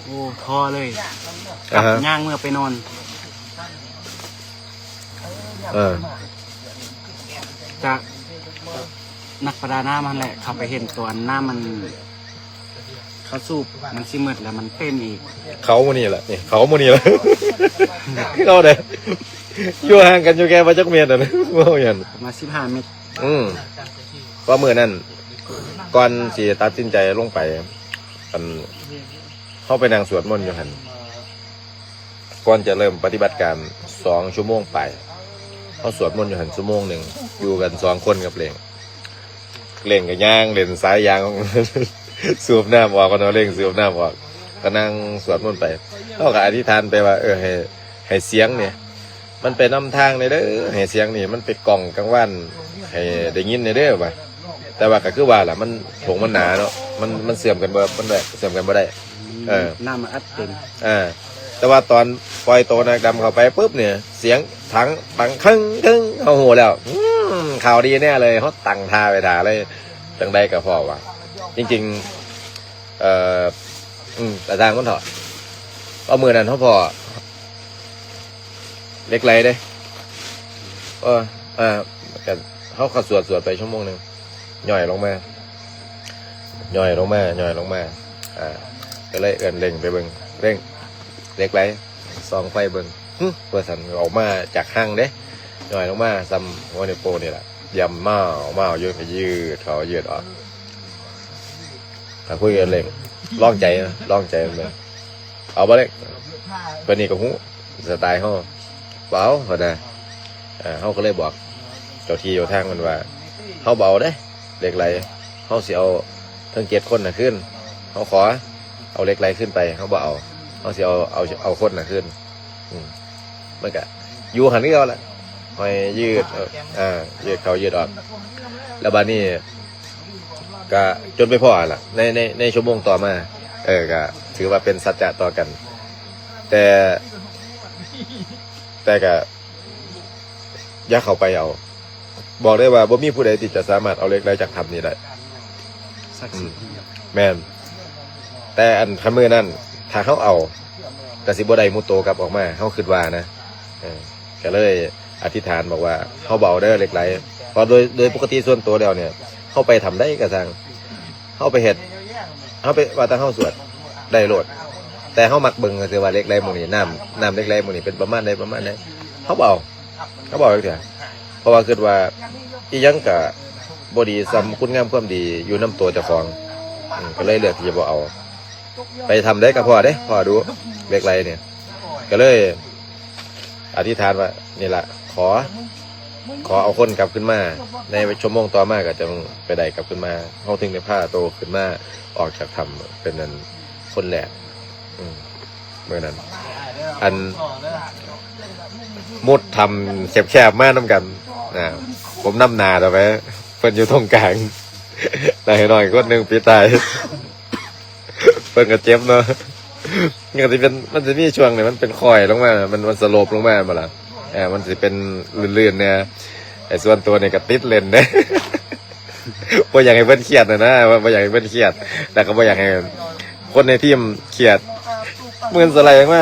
ໂອ້ ທໍ້ເລີຍ ອ່າຮະ ກັບຍ່າງເມືອໄປນອນ. ເອີ ຈາກນັກປະດານ້ຳຫັ້ນແຫຼະ ເຂົາໄປເຫັນຕອນນ້ຳມັນ ເຂົາສູບ ມັນຊິໝົດແລ້ວ ມັນເຕັມອີກ. ເຂົາມື້ນີ້ແຫຼະ ນີ້ ເຂົາມື້ນີ້ແຫຼະ ເຂົາເດ້ ຢູ່ຫ່າງກັນຢູ່ແຄ່ບໍ່ຈັກເມັດຫັ້ນ ເວົ້າຫຍັງ ປະມານສິບຫ້າເມັດ. ອືມ ເພາະມື້ນັ້ນ ກ່ອນຊິຕັດສິນໃຈລົງໄປ ອັນ ເຮົາໄປນັ່ງສວດມົນຢູ່ຫັ້ນ ກ່ອນຈະເລີ່ມປະຕິບັດການສອງຊົ່ວໂມງປາຍ ເຮົາສວດມົນຢູ່ຫັ້ນຊົ່ວໂມງໜຶ່ງ ຢູ່ກັນສອງຄົນກັບເຫຼັ່ງ. ເຫຼັ່ງກໍຍ່າງເຫຼັ່ນສາຍຢາງ ສູບນ້ຳອອກ ເພິ່ນວ່າເຫຼັ່ງສູບນ້ຳອອກ ກໍນັ່ງສວດມົນໄປ. ເຮົາກໍອະທິຖານໄປວ່າ ເອີ ໃຫ້ ໃຫ້ສຽງນີ້ ມັນໄປນຳທາງແດ່ເດີ ໃຫ້ສຽງນີ້ມັນໄປກ້ອງກາງວານໃຫ້ໄດ້ຍິນແດ່ເດີວ່າ. ແຕ່ວ່າກໍຄືວ່າລະ ມັນ ໂຖງມັນໜາເນາະ ມັນ ມັນເຊື່ອມກັນບໍ່ ມັນແບບເຊື່ອມກັນບໍ່ໄດ້. ເອີ ນ້ຳມັນອັດເຕັມ. ເອີ ແຕ່ວ່າຕອນປ່ອຍໂຕນາງດຳເຂົ້າໄປປຶບນີ້ ສຽງຖັງປັງເຄິ່ງໆ ເຮົາຮູ້ແລ້ວ ອືມ ຂ່າວດີແນ່ເລີຍ. ເຮົາຕັ້ງທ່າໄວ້ຖ້າເລີຍ ຈັ່ງໃດກໍພໍວ່າ ຈິງໆ ເອີ ອືມ ກະຊ່າງມັນເຖາະ. ເພາະມື້ນັ້ນເຮົາພໍ້ເຫຼັກໄຫຼເດ້ ເອີ ເອີ ກະເຮົາກໍສວດ ສວດໄປຊົ່ວໂມງໜຶ່ງ ຍ່ອຍລົງມາ ຍ່ອຍລົງມາ ຍ່ອຍລົງມາ ອ່າ ກໍເລີຍເອີ້ນເຫຼັ່ງໄປເບິ່ງ ເຫຼັ່ງ ເຫຼັກໄຫຼ ສ່ອງໄຟເບິ່ງ ຫຶ ວ່າຊັ້ນ ອອກມາຈາກຮັງເດ້ ຍ່ອຍລົງມາສ່ຳຫົວນິ້ວໂປ້ງນີ້ລະ ຢ້ຳມາວໆຢູ່ ກໍຢືດເຂົ້າຢືດອອກ. ກໍຄຸຍກັນເຫຼັ່ງ ລອງໃຈ ລອງໃຈເບິ່ງ ເອົາບໍ່ເຫຼັ່ງ? ເພິ່ນນີ້ກໍຮູ້ສະໄຕເຮົາ ບໍ່ເອົາ ເພິ່ນນະ. ເຮົາກໍເລີຍບອກເຈົ້າທີ່ເຈົ້າທາງເພິ່ນວ່າ ເຮົາບໍ່ເອົາເດ້ ເຫຼັກໄຫຼ ເຮົາຊິເອົາເຖິງເຈັດຄົນນະຄືນ ເຮົາຂໍເອົາເຫຼັກໄຫຼຄືນໄປ ເຮົາບໍ່ເອົາ ເຮົາຊິເອົາ ເອົາ ເອົາຄົນນະຄືນ. ອືມ ມັນກະຢູ່ຫັ້ນຄືເກົ່າລະ ຫອຍຢືດ ເອີ ອ່າ ຢືດເຂົ້າຢືດອອກ. ແລ້ວບາດນີ້ກະຈົນໄປພໍ້ຫັ້ນລະ ໃນ ໃນ ໃນຊົ່ວໂມງຕໍ່ມາ ເອີ ກະຖືວ່າເປັນສັດຈະຕໍ່ກັນ ແຕ່ ແຕ່ກະຢ່າເຂົ້າໄປເອົາ ບອກໄດ້ວ່າບໍ່ມີຜູ້ໃດທີ່ຈະສາມາດເອົາເຫຼັກໄຫຼຈາກຖ້ຳນີ້ໄດ້ ສັກສິດ. ອືມ ແມ່ນ ແຕ່ອັນຄັນມື້ນັ້ນ ຖ້າເຮົາເອົາ ກໍຊິບໍ່ໄດ້ມຸດໂຕກັບອອກມາ ເຮົາຄິດວ່ານະ. ເອີ ກໍເລີຍອະທິຖານບອກວ່າ ເຮົາບໍ່ເອົາເດີເຫຼັກໄຫຼ ເພາະໂດຍ ໂດຍປົກກະຕິສ່ວນໂຕແລ້ວນີ້ ເຮົາໄປຖ້ຳໃດກໍຊ່າງ ເຮົາໄປເຮັດ ເຮົາໄປ ວ່າແຕ່ເຮົາສວດໄດ້ໂລດ ແຕ່ເຮົາມັກເບິ່ງຊື່ວ່າເຫຼັກໄຫຼໝ່ອງນີ້ ນ້ຳ ນ້ຳເຫຼັກໄຫຼໝ່ອງນີ້ເປັນປະມານໃດ ປະມານໃດ ເຮົາບໍ່ເອົາ ເຮົາບໍ່ເອົາຈັກເທື່ອ ເພາະວ່າຄິດວ່າອີ່ຫຍັງກະບໍ່ດີສ່ຳຄຸນງາມຄວາມດີຢູ່ນຳຕົວເຈົ້າຂອງ. ອືມ ກໍເລີຍເລືອກທີ່ຈະບໍ່ເອົາ ໄປຖ້ຳໃດກໍພໍເດ້ ພໍດູເຫຼັກໄຫຼນີ້ ກໍເລີຍ ອະທິຖານວ່າ ນີ້ລະ ຂໍ ຂໍເອົາຄົນກັບຄືນມາ ໃນຊົ່ວໂມງຕໍ່ມາກໍຈັ່ງໄປໄດ້ກັບຄືນມາ ເຮົາເຖິງໄດ້ພາໂຕຂຶ້ນມາອອກຈາກຖ້ຳເປັນອັນຄົນແລກ. ອືມ ມື້ນັ້ນ ອັນ ມຸດຖ້ຳແຄບໆມານຳກັນ ອ່າ ຜົມນຳໜ້າເຂົ້າໄປ ເພິ່ນຢູ່ຕົງກາງ ນາຍນ້ອຍຄົນໜຶ່ງປິດທ້າຍ. ເພິ່ນກໍເຈັບເນາະ ມັນກໍຊິເປັນ ມັນຊິມີຊ່ວງນີ້ ມັນເປັນຄ້ອຍລົງມາ ມັນ ມັນສະໂລບລົງມາແມ່ນບໍ່ລະ ເອີ ມັນຊິເປັນລື່ນໆແດ່. ໄອ້ສ່ວນຕົວນີ້ກໍຕິດເຫຼັ້ນເດ້ ບໍ່ຢາກໃຫ້ເພິ່ນຄຽດນະ ນະ ບໍ່ ບໍ່ຢາກໃຫ້ເພິ່ນຄຽດ ແລ້ວກໍບໍ່ຢາກໃຫ້ຄົນໃນທີມຄຽດ ໝື່ນສະໄລອອກມາ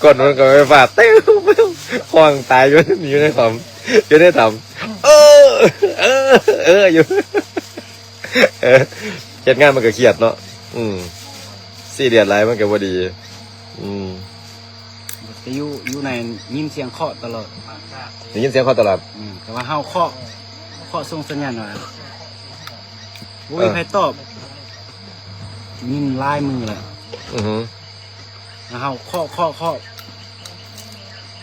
ກົ້ນມັນກໍໄຟຟ້າ ເຕີວ ຮ້ອງຕາຍຢູ່ ຢູ່ໃນຖ້ຳ ຢູ່ໃນຖ້ຳ ເອີ ເອີ ເອີ ຢູ່. ເອີ ເຮັດງານມັນກໍຄຽດເນາະ ອືມ ຊີຣຽສຫຼາຍມັນກໍບໍ່ດີ ອືມ ແຕ່ຢູ່ ຢູ່ໃນຍິນສຽງເຄາະຕະຫຼອດ ໄດ້ຍິນສຽງເຄາະຕະຫຼອດ ອືມ ແຕ່ວ່າເຮົາເຄາະ ເຄາະສົ່ງສັນຍານວ່າ ບໍ່ມີໃຜຕອບ ຍິນຫຼາຍມື້ແລ້ວ ອືຮຶ ແລ້ວເຮົາເຄາະ ເຄາະ ເຄາະ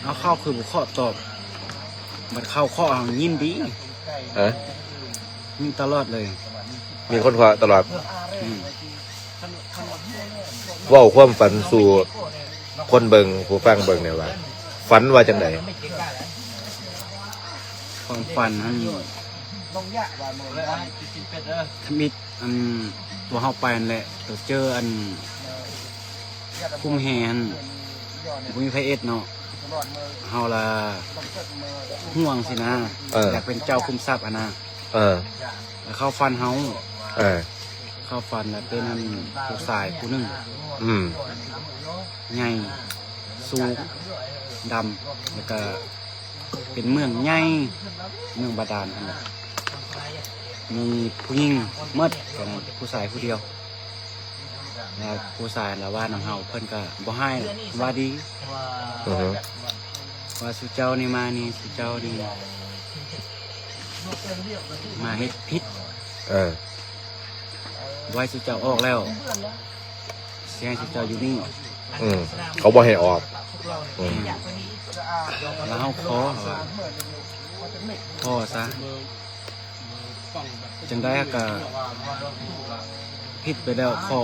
ເອົາ ເຂົາຄືບໍ່ເຄາະຕອບ ບັດເຂົາເຄາະເຮົາຍິນດີ ຮະ ຍິນຕະຫຼອດເລີຍ ມີຄົນເຄາະຕະຫຼອດ ອືມ ເວົ້າຄວາມຝັນສູ່ຄົນເບິ່ງ ຜູ້ຟັງເບິ່ງແດ່ວ່າ ຝັນວ່າຈັ່ງໃດ? ຄວາມຝັນຫັ້ນ ທຳອິດ ອັນ ຕົວເຮົາໄປຫັ້ນແຫຼະ ຕົວເຈີອັນ ຄຸ້ມແຮ່ຫັ້ນ ບໍ່ມີໃຜເຮັດເນາະ ເຮົາລະຫ່ວງຊີ້ນະ ເອີ ຢາກເປັນເຈົ້າຄຸ້ມຊັບຫັ້ນນະ ເອີ ແລ້ວເຂົາຝັນເຮົາ ເອີ ເຂົາຝັນວ່າເປັນອັນຜູ້ຊາຍຜູ້ໜຶ່ງ ອືມ ໃຫຍ່ ສູງ ດຳ ແລ້ວກະ ເປັນເມືອງໃຫຍ່ ເມືອງບາດານຫັ້ນແຫຼະ ມີຜູ້ຍິງໝົດ ແຕ່ນັ້ນຜູ້ຊາຍຜູ້ດຽວ ແລ້ວຜູ້ຊາຍລະວ່ານຳເຮົາ ເພິ່ນກະບໍ່ຮ້າຍ ວ່າດີ ອືຮຶ ວ່າສູ່ເຈົ້ານີ້ມານີ້ ສູ່ເຈົ້ານີ້ມາເຮັດຜິດ ເອີ ໄວ້ສູ່ເຈົ້າອອກແລ້ວ ຊິໃຫ້ສູ່ເຈົ້າຢູ່ນີ້. ອືມ ເຂົາບໍ່ໃຫ້ອອກ. ອືມ ແລ້ວເຮົາຂໍວ່າ ຂໍຊະ ຈັ່ງໃດເຮົາກະຜິດໄປແລ້ວ ຂໍ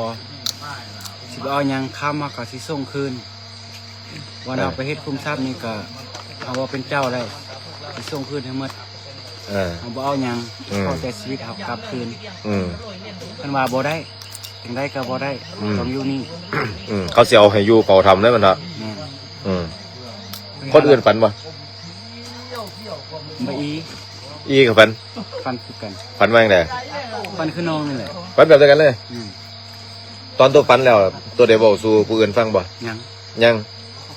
ຊິບໍ່ເອົາຫຍັງ ຄຳເຮົາກະຊິສົ່ງຄືນ. ວ່າ ເອີ ເຮົາໄປເຮັດຄຸ້ມຊັບນີ້ກະ ເຮົາບໍ່ເປັນເຈົ້າແລ້ວ ຊິສົ່ງຄືນໃຫ້ໝົດ. ເອີ ເຮົາບໍ່ເອົາຫຍັງ ອືມ ຂໍແຕ່ຊີວິດເຮົາກັບຄືນ. ອືມ ເພິ່ນວ່າບໍ່ໄດ້ ຈັ່ງໃດກະບໍ່ໄດ້ ອືມ ຕ້ອງຢູ່ນີ້. ອືມ ເຂົາຊິເອົາໃຫ້ຢູ່ເຝົ້າຖ້ຳເລີຍແມ່ນບໍ່? ແມ່ນ. ອືມ ຄົນອື່ນຝັນບໍ່? ບໍ່ອີ່ ອີ່ກະຝັນ ຝັນຄືກັນ. ຝັນວ່າຈັ່ງໃດ? ຝັນຄືນ້ອງນີ້ແຫຼະ. ຝັນແບບດຽວກັນເລີຍ? ອືມ ຕອນໂຕຝັນແລ້ວ ໂຕໄດ້ເວົ້າສູ່ຜູ້ອື່ນຟັງບໍ່? ຍັງ ຍັງ.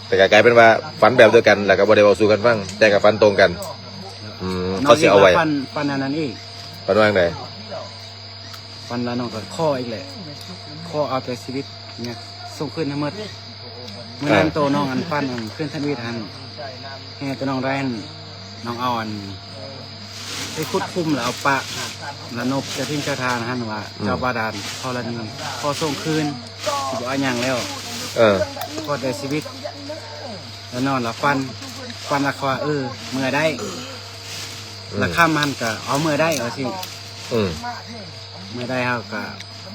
ແຕ່ກະກາຍເປັນວ່າຝັນແບບດຽວກັນ ແລ້ວກະບໍ່ໄດ້ເວົ້າສູ່ກັນຟັງ ແຕ່ກະຝັນຕົງກັນ. ອືມ ເຂົາຊິເອົາໄວ້. ຝັນ ຝັນອັນນັ້ນອີກ. ຝັນວ່າຈັ່ງໃດ? ຝັນວ່ານ້ອງກະຂໍອີກແຫຼະ ຂໍເອົາແຕ່ຊີວິດ ຢາກສົ່ງຄືນໃຫ້ໝົດ. ມື້ນັ້ນ ເອີ ໂຕນ້ອງອັນຝັນອັນຄືນທຳອິດຫັ້ນ ແຮ່ໂຕນ້ອງໄດ້ຫັ້ນ ນ້ອງເອົາອັນ ໄປຂຸດຂຸມແລ້ວເອົາປະ ແລ້ວນົບເຈົ້າຖິ່ນເຈົ້າທານຫັ້ນວ່າ ອືມ ເຈົ້າບາດານທໍລະນີ ຂໍສົ່ງຄືນ ຊິບໍ່ເອົາຫຍັງແລ້ວ. ເອີ ຂໍແຕ່ຊີວິດ. ແລ້ວນອນແລ້ວຝັນ ຝັນວ່າເຂົາວ່າ ເອີ ເມືອໄດ້. ອືມ ແລ້ວຄ່ຳຫັ້ນກະເອົາເມືອໄດ້ວ່າຊີ້. ອືມ ເມືອໄດ້ເຮົາກະ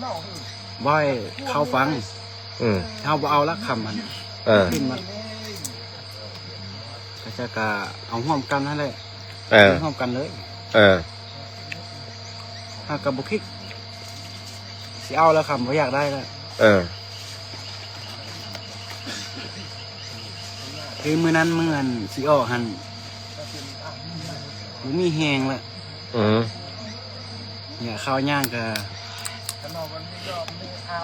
ເວົ້າໃຫ້ເຂົາຟັງ. ອືມ ເຮົາບໍ່ເອົາລະຄ່ຳຫັ້ນ. ເອີ ຂຶ້ນມາ ເຂົາເຈົ້າກະເອົາຮ່ວມກັນຫັ້ນແຫຼະ. ເອີ ເອົາຮ່ວມກັນເລີຍ. ເອີ ເຮົາກະບໍ່ຄິດຊິເອົາລະຄ່ຳ ບໍ່ຢາກໄດ້ລະ. ເອີ ຄືມື້ນັ້ນ ມື້ອັນຊິອອກຫັ້ນ ບໍ່ມີແຮງລະ. ອືມ ເອີ ເຂົ້າຍ່າງກະ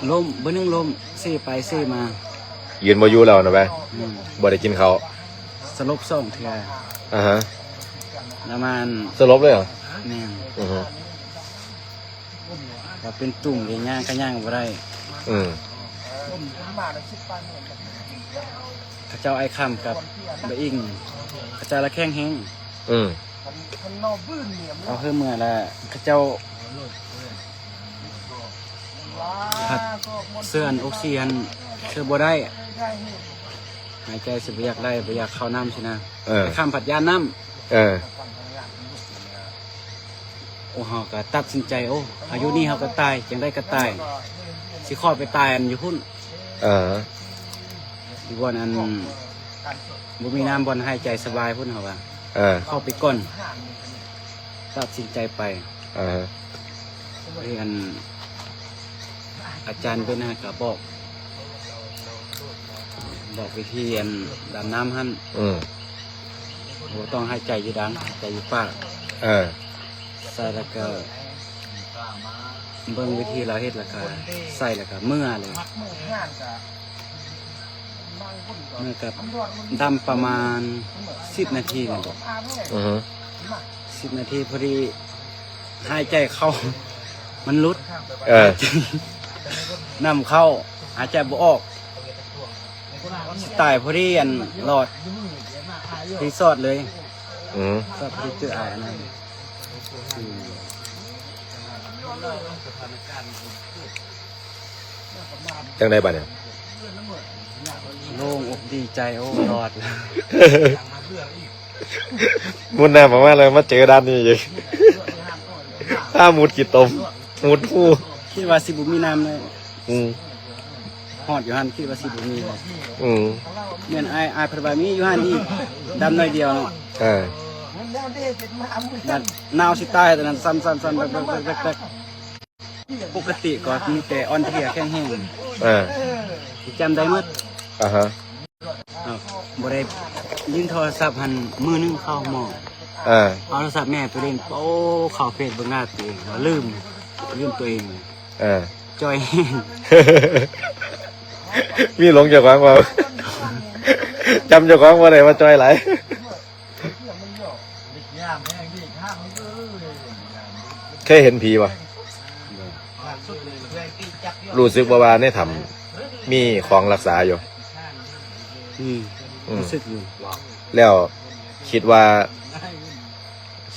ລົ້ມ ບຶດໜຶ່ງລົ້ມ ເຊໄປເຊມາ ຢືນບໍ່ຢູ່ແລ້ວນະ. ອືມ ບໍ່ໄດ້ກິນເຂົ້າ ສະຫຼົບສອງເທື່ອ. ອາຮະ ປະມານ ສະຫຼົບເລີຍເຫາະ? ແມ່ນ. ອືຮຶ ກະເປັນຕຸ່ມເດ ຍ່າງກະຍ່າງບໍ່ໄດ້. ອືມ ເຂົາເຈົ້າອ້າຍຄຳກັບບາອິງ ເຂົາເຈົ້າລະແຂງແຮງ. ອືມ ເອົາເຮືອເມືອລະ ເຂົາເຈົ້າພັດເຊື້ອອັນອົກຊີຫັ້ນ ເຊື້ອບໍ່ໄດ້ ຫາຍໃຈຊິບໍ່ຢາກໄດ້ ບໍ່ຢາກເຂົ້ານ້ຳຊີ້ນະ. ເອີ ອ້າຍຄຳພັດຢ້ານນ້ຳ. ເອີ ໂອ ເຮົາກະຕັດສິນໃຈ ໂອ ເຮົາຢູ່ນີ້ເຮົາກະຕາຍ ຈັ່ງໃດກະຕາຍ ຊິຂໍໄປຕາຍອັນຢູ່ພຸ້ນ. ເອີ ຢູ່ບ່ອນອັນບໍ່ມີນ້ຳ ບ່ອນຫາຍໃຈສະບາຍພຸ້ນ ເຮົາວ່າ. ເອີ ຂໍໄປກ່ອນ ຕັດສິນໃຈໄປ. ເອີ ເອີ ອັນອາຈານເປັນຫັ້ນກະບອກ ບອກວິທີອັນດຳນ້ຳຫັ້ນ. ອືມ ບໍ່ຕ້ອງຫາຍໃຈຢູ່ດັງ ຫາຍໃຈຢູ່ປາກ. ເອີ ໃສ່ລະກະເບິ່ງວິທີລາວເຮັດ ລະກະໃສ່ລະກະເມືອເລີຍ. ເມືອກະດຳປະມານສິບນາທີນີ້ບໍ? ອືຮຶ ສິບນາທີພໍດີ ຫາຍໃຈເຂົ້າມັນຫຼຸດ. ເອີ ນ້ຳເຂົ້າ ຫາຍໃຈບໍ່ອອກ ຊິຕາຍພໍດີ ອັນຫຼອດ ພໍດີຊອດເລີຍ. ອືມ ຊອດພໍດີເຈີອ້າຍອັນນັ້ນ. ອືມ ຈັ່ງໃດບາດນີ້? ໂລ່ງອົກດີໃຈ ໂອ້ ລອດ. ມຸດໜ້າມາແລ້ວ ມາເຈີດ່ານນີ້ອີກ ຖ້າມຸດຂີ້ຕົມ ມຸດພູ. ຄິດວ່າຊິບໍ່ມີນ້ຳເລີຍ. ອືມ ຮອດຢູ່ຫັ້ນ ຄິດວ່າຊິບໍ່ມີເລີຍ. ອືມ ແມ່ນ ອ້າຍ ອ້າຍເພິ່ນວ່າມີຢູ່ຫັ້ນອີກ ດຳໜ້ອຍດຽວເນາະ. ເອີ ໜາວຊິຕາຍຕອນນັ້ນ ສັ່ນໆໆ ແບກໆໆ. ປົກກະຕິກໍມີແຕ່ອ່ອນເພຍແຂງແຮງ. ເອີ ຊິຈຳໄດ້ໝົດ. ອາຮະ ເອີ ບໍ່ໄດ້ຫຼິ້ນໂທລະສັບຫັ້ນ ມື້ໜຶ່ງເຂົ້າໝໍ. ເອີ ເອົາໂທລະສັບແມ່ໄປຫຼິ້ນ ໂອ້ ເຂົ້າເຟສເບິ່ງໜ້າຕົວເອງ ລືມ ລືມຕົວເອງ. ເອີ ຈ່ອຍແຮງ. ມີຫຼົງເຈົ້າຂອງວ່າ ຈຳເຈົ້າຂອງບໍ່ໄດ້ວ່າຈ່ອຍຫຼາຍ. ເຄີຍເຫັນຜີບໍ່? ຮູ້ສຶກບໍ່ວ່າໃນຖ້ຳມີຂອງລັກສາຢູ່? ອືມ ອືມ ຮູ້ສຶກຢູ່. ແລ້ວຄິດວ່າ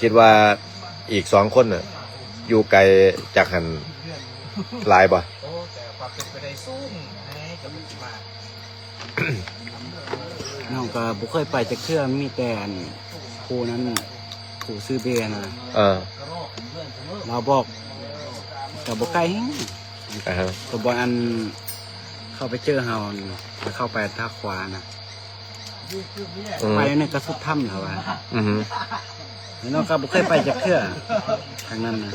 ຄິດວ່າອີກສອງຄົນນະ ຢູ່ໄກຈາກຫັ້ນ ຫຼາຍບໍ່? ນ້ອງກໍບໍ່ເຄີຍໄປຈັກເທື່ອ ມີແຕ່ອັນຜູ້ນັ້ນ ຜູ້ຊື່ເບນະ ເອີ ລາວບອກ ກໍບໍ່ໄກແຮງ ອ່າຮະ ຕົວບ່ອນອັນເຂົາໄປເຈີເຮົາ ແລ້ວເຂົ້າໄປທາງຂວານະ ອືມ ໄປອັນນັ້ນກໍສຸດຖ້ຳແລ້ວວ່າ ອືຮຶ ແລ້ວນ້ອງກໍບໍ່ເຄີຍໄປຈັກເທື່ອທາງນັ້ນນະ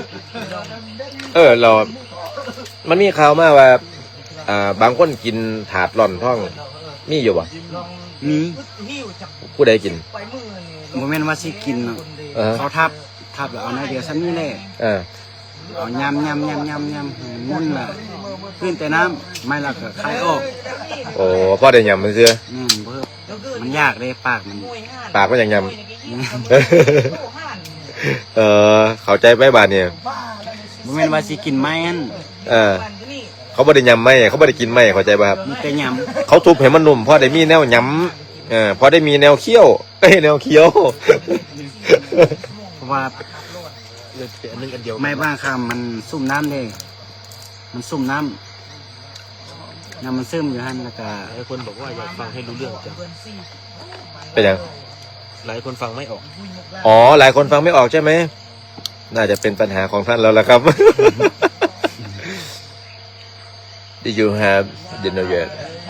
ເອີ ແລ້ວມັນມີຂ່າວມາວ່າ ອ່າ ບາງຄົນກິນຖາດລ່ອນທອງ ມີຢູ່ບໍ່? ມີ ຜູ້ໃດກິນ? ບໍ່ແມ່ນວ່າຊິກິນເນາະ ເອີ ເຂົາທັບ ທັບແລ້ວເອົາໜ້ອຍດຽວສ່ຳນີ້ແຫຼະ ເອີ ເອົາຍຳໆໆໆໆ ໝຸນລະ ຂຶ້ນແຕ່ນ້ຳ ໄມ້ລະກໍຄາຍອອກ ໂອ້ ພໍໄດ້ຍຳຊື່ ອືມ ບໍ່ ມັນຢາກເດ້ ປາກມັນ ປາກມັນຢາກຍຳ ອືມ ເອີ ເຂົ້າໃຈໄປບາດນີ້ ບໍ່ແມ່ນວ່າຊິກິນໄມ້ຫັ້ນ ເອີ ເຂົາບໍ່ໄດ້ຍຳໄມ້ ເຂົາບໍ່ໄດ້ກິນໄມ້ ເຂົ້າໃຈບໍ່? ມີແຕ່ຍຳ ເຂົາທຸບໃຫ້ມັນນຸ້ມ ພໍໄດ້ມີແນວຍຳ ເອີ ພໍໄດ້ມີແນວຄ້ຽວ ເອີ ແນວຄ້ຽວ ເພາະວ່າ ເຫຼືອແຕ່ອັນໜຶ່ງອັນດຽວ ໄມ້ບາງຄຳມັນຊຸ່ມນ້ຳເດ້ ມັນຊຸ່ມນ້ຳ ນ້ຳມັນຊຶມຢູ່ຫັ້ນ ແລ້ວກະ ຫຼາຍຄົນບອກວ່າຢາກຟັງໃຫ້ຮູ້ເລື່ອງຈັງ ເປັນຫຍັງ? ຫຼາຍຄົນຟັງໄມ່ອອກ ອໍ ຫຼາຍຄົນຟັງໄມ່ອອກໃຊ່ໄໝ? ໜ້າຈະເປັນປັນຫາຂອງທ່ານແລ້ວລະຄັບ Did you have dinner yet?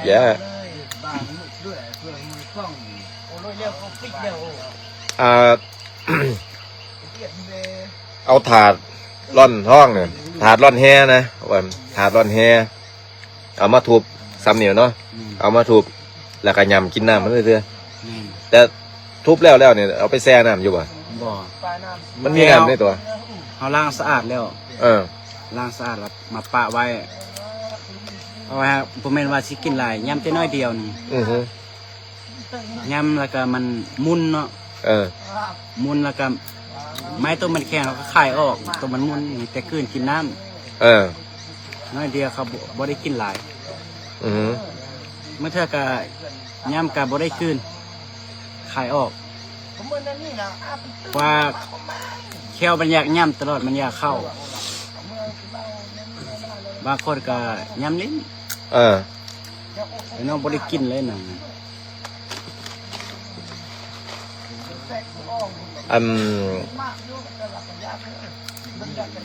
Yeah. ອ່າ ເອົາຖາດລ່ອນທອງນີ້ ຖາດລ່ອນແຮ່ນະ ວ່າຖາດລ່ອນແຮ່ ເອົາມາທຸບ ສາມນິ້ວເນາະ ອືມ ເອົາມາທຸບ ແລ້ວກໍຍຳກິນນ້ຳມັນເທື່ອ ແມ່ນ ແຕ່ທຸບແລ້ວແລ້ວນີ້ ເອົາໄປແຊ່ນ້ຳຢູ່ບໍ່? ບໍ່ ມັນມີນ້ຳໃນຕົວ ເຮົາລ້າງສະອາດແລ້ວ ເອີ ລ້າງສະອາດແລ້ວມາປະໄວ້ ເອົາໄວ້ ບໍ່ແມ່ນວ່າຊິກິນຫຼາຍ ຍຳແຕ່ໜ້ອຍດຽວນີ້ ອືຮຶ ຍຳແລ້ວກໍມັນໝຸ່ນເນາະ ເອີ ໝຸ່ນແລ້ວກໍໄມ້ຕົວມັນແຂງ ເຮົາກໍຄາຍອອກ ຕົວມັນໝຸ່ນ ມີແຕ່ກືນກິນນ້ຳ ເອີ ໜ້ອຍດຽວ ເຂົາບໍ່ ບໍ່ໄດ້ກິນຫຼາຍ ອືຮຶ ບາງເທື່ອກໍຍຳກໍບໍ່ໄດ້ກືນ ຄາຍອອກ ວ່າແຂ້ວມັນຢາກຍຳຕະຫຼອດ ມັນຢາກເຂົ້າ ບາງຄົນກໍຍຳຫຼິ້ນ ເອີ ແຕ່ນ້ອງບໍ່ໄດ້ກິນເລີຍນະ ອັນ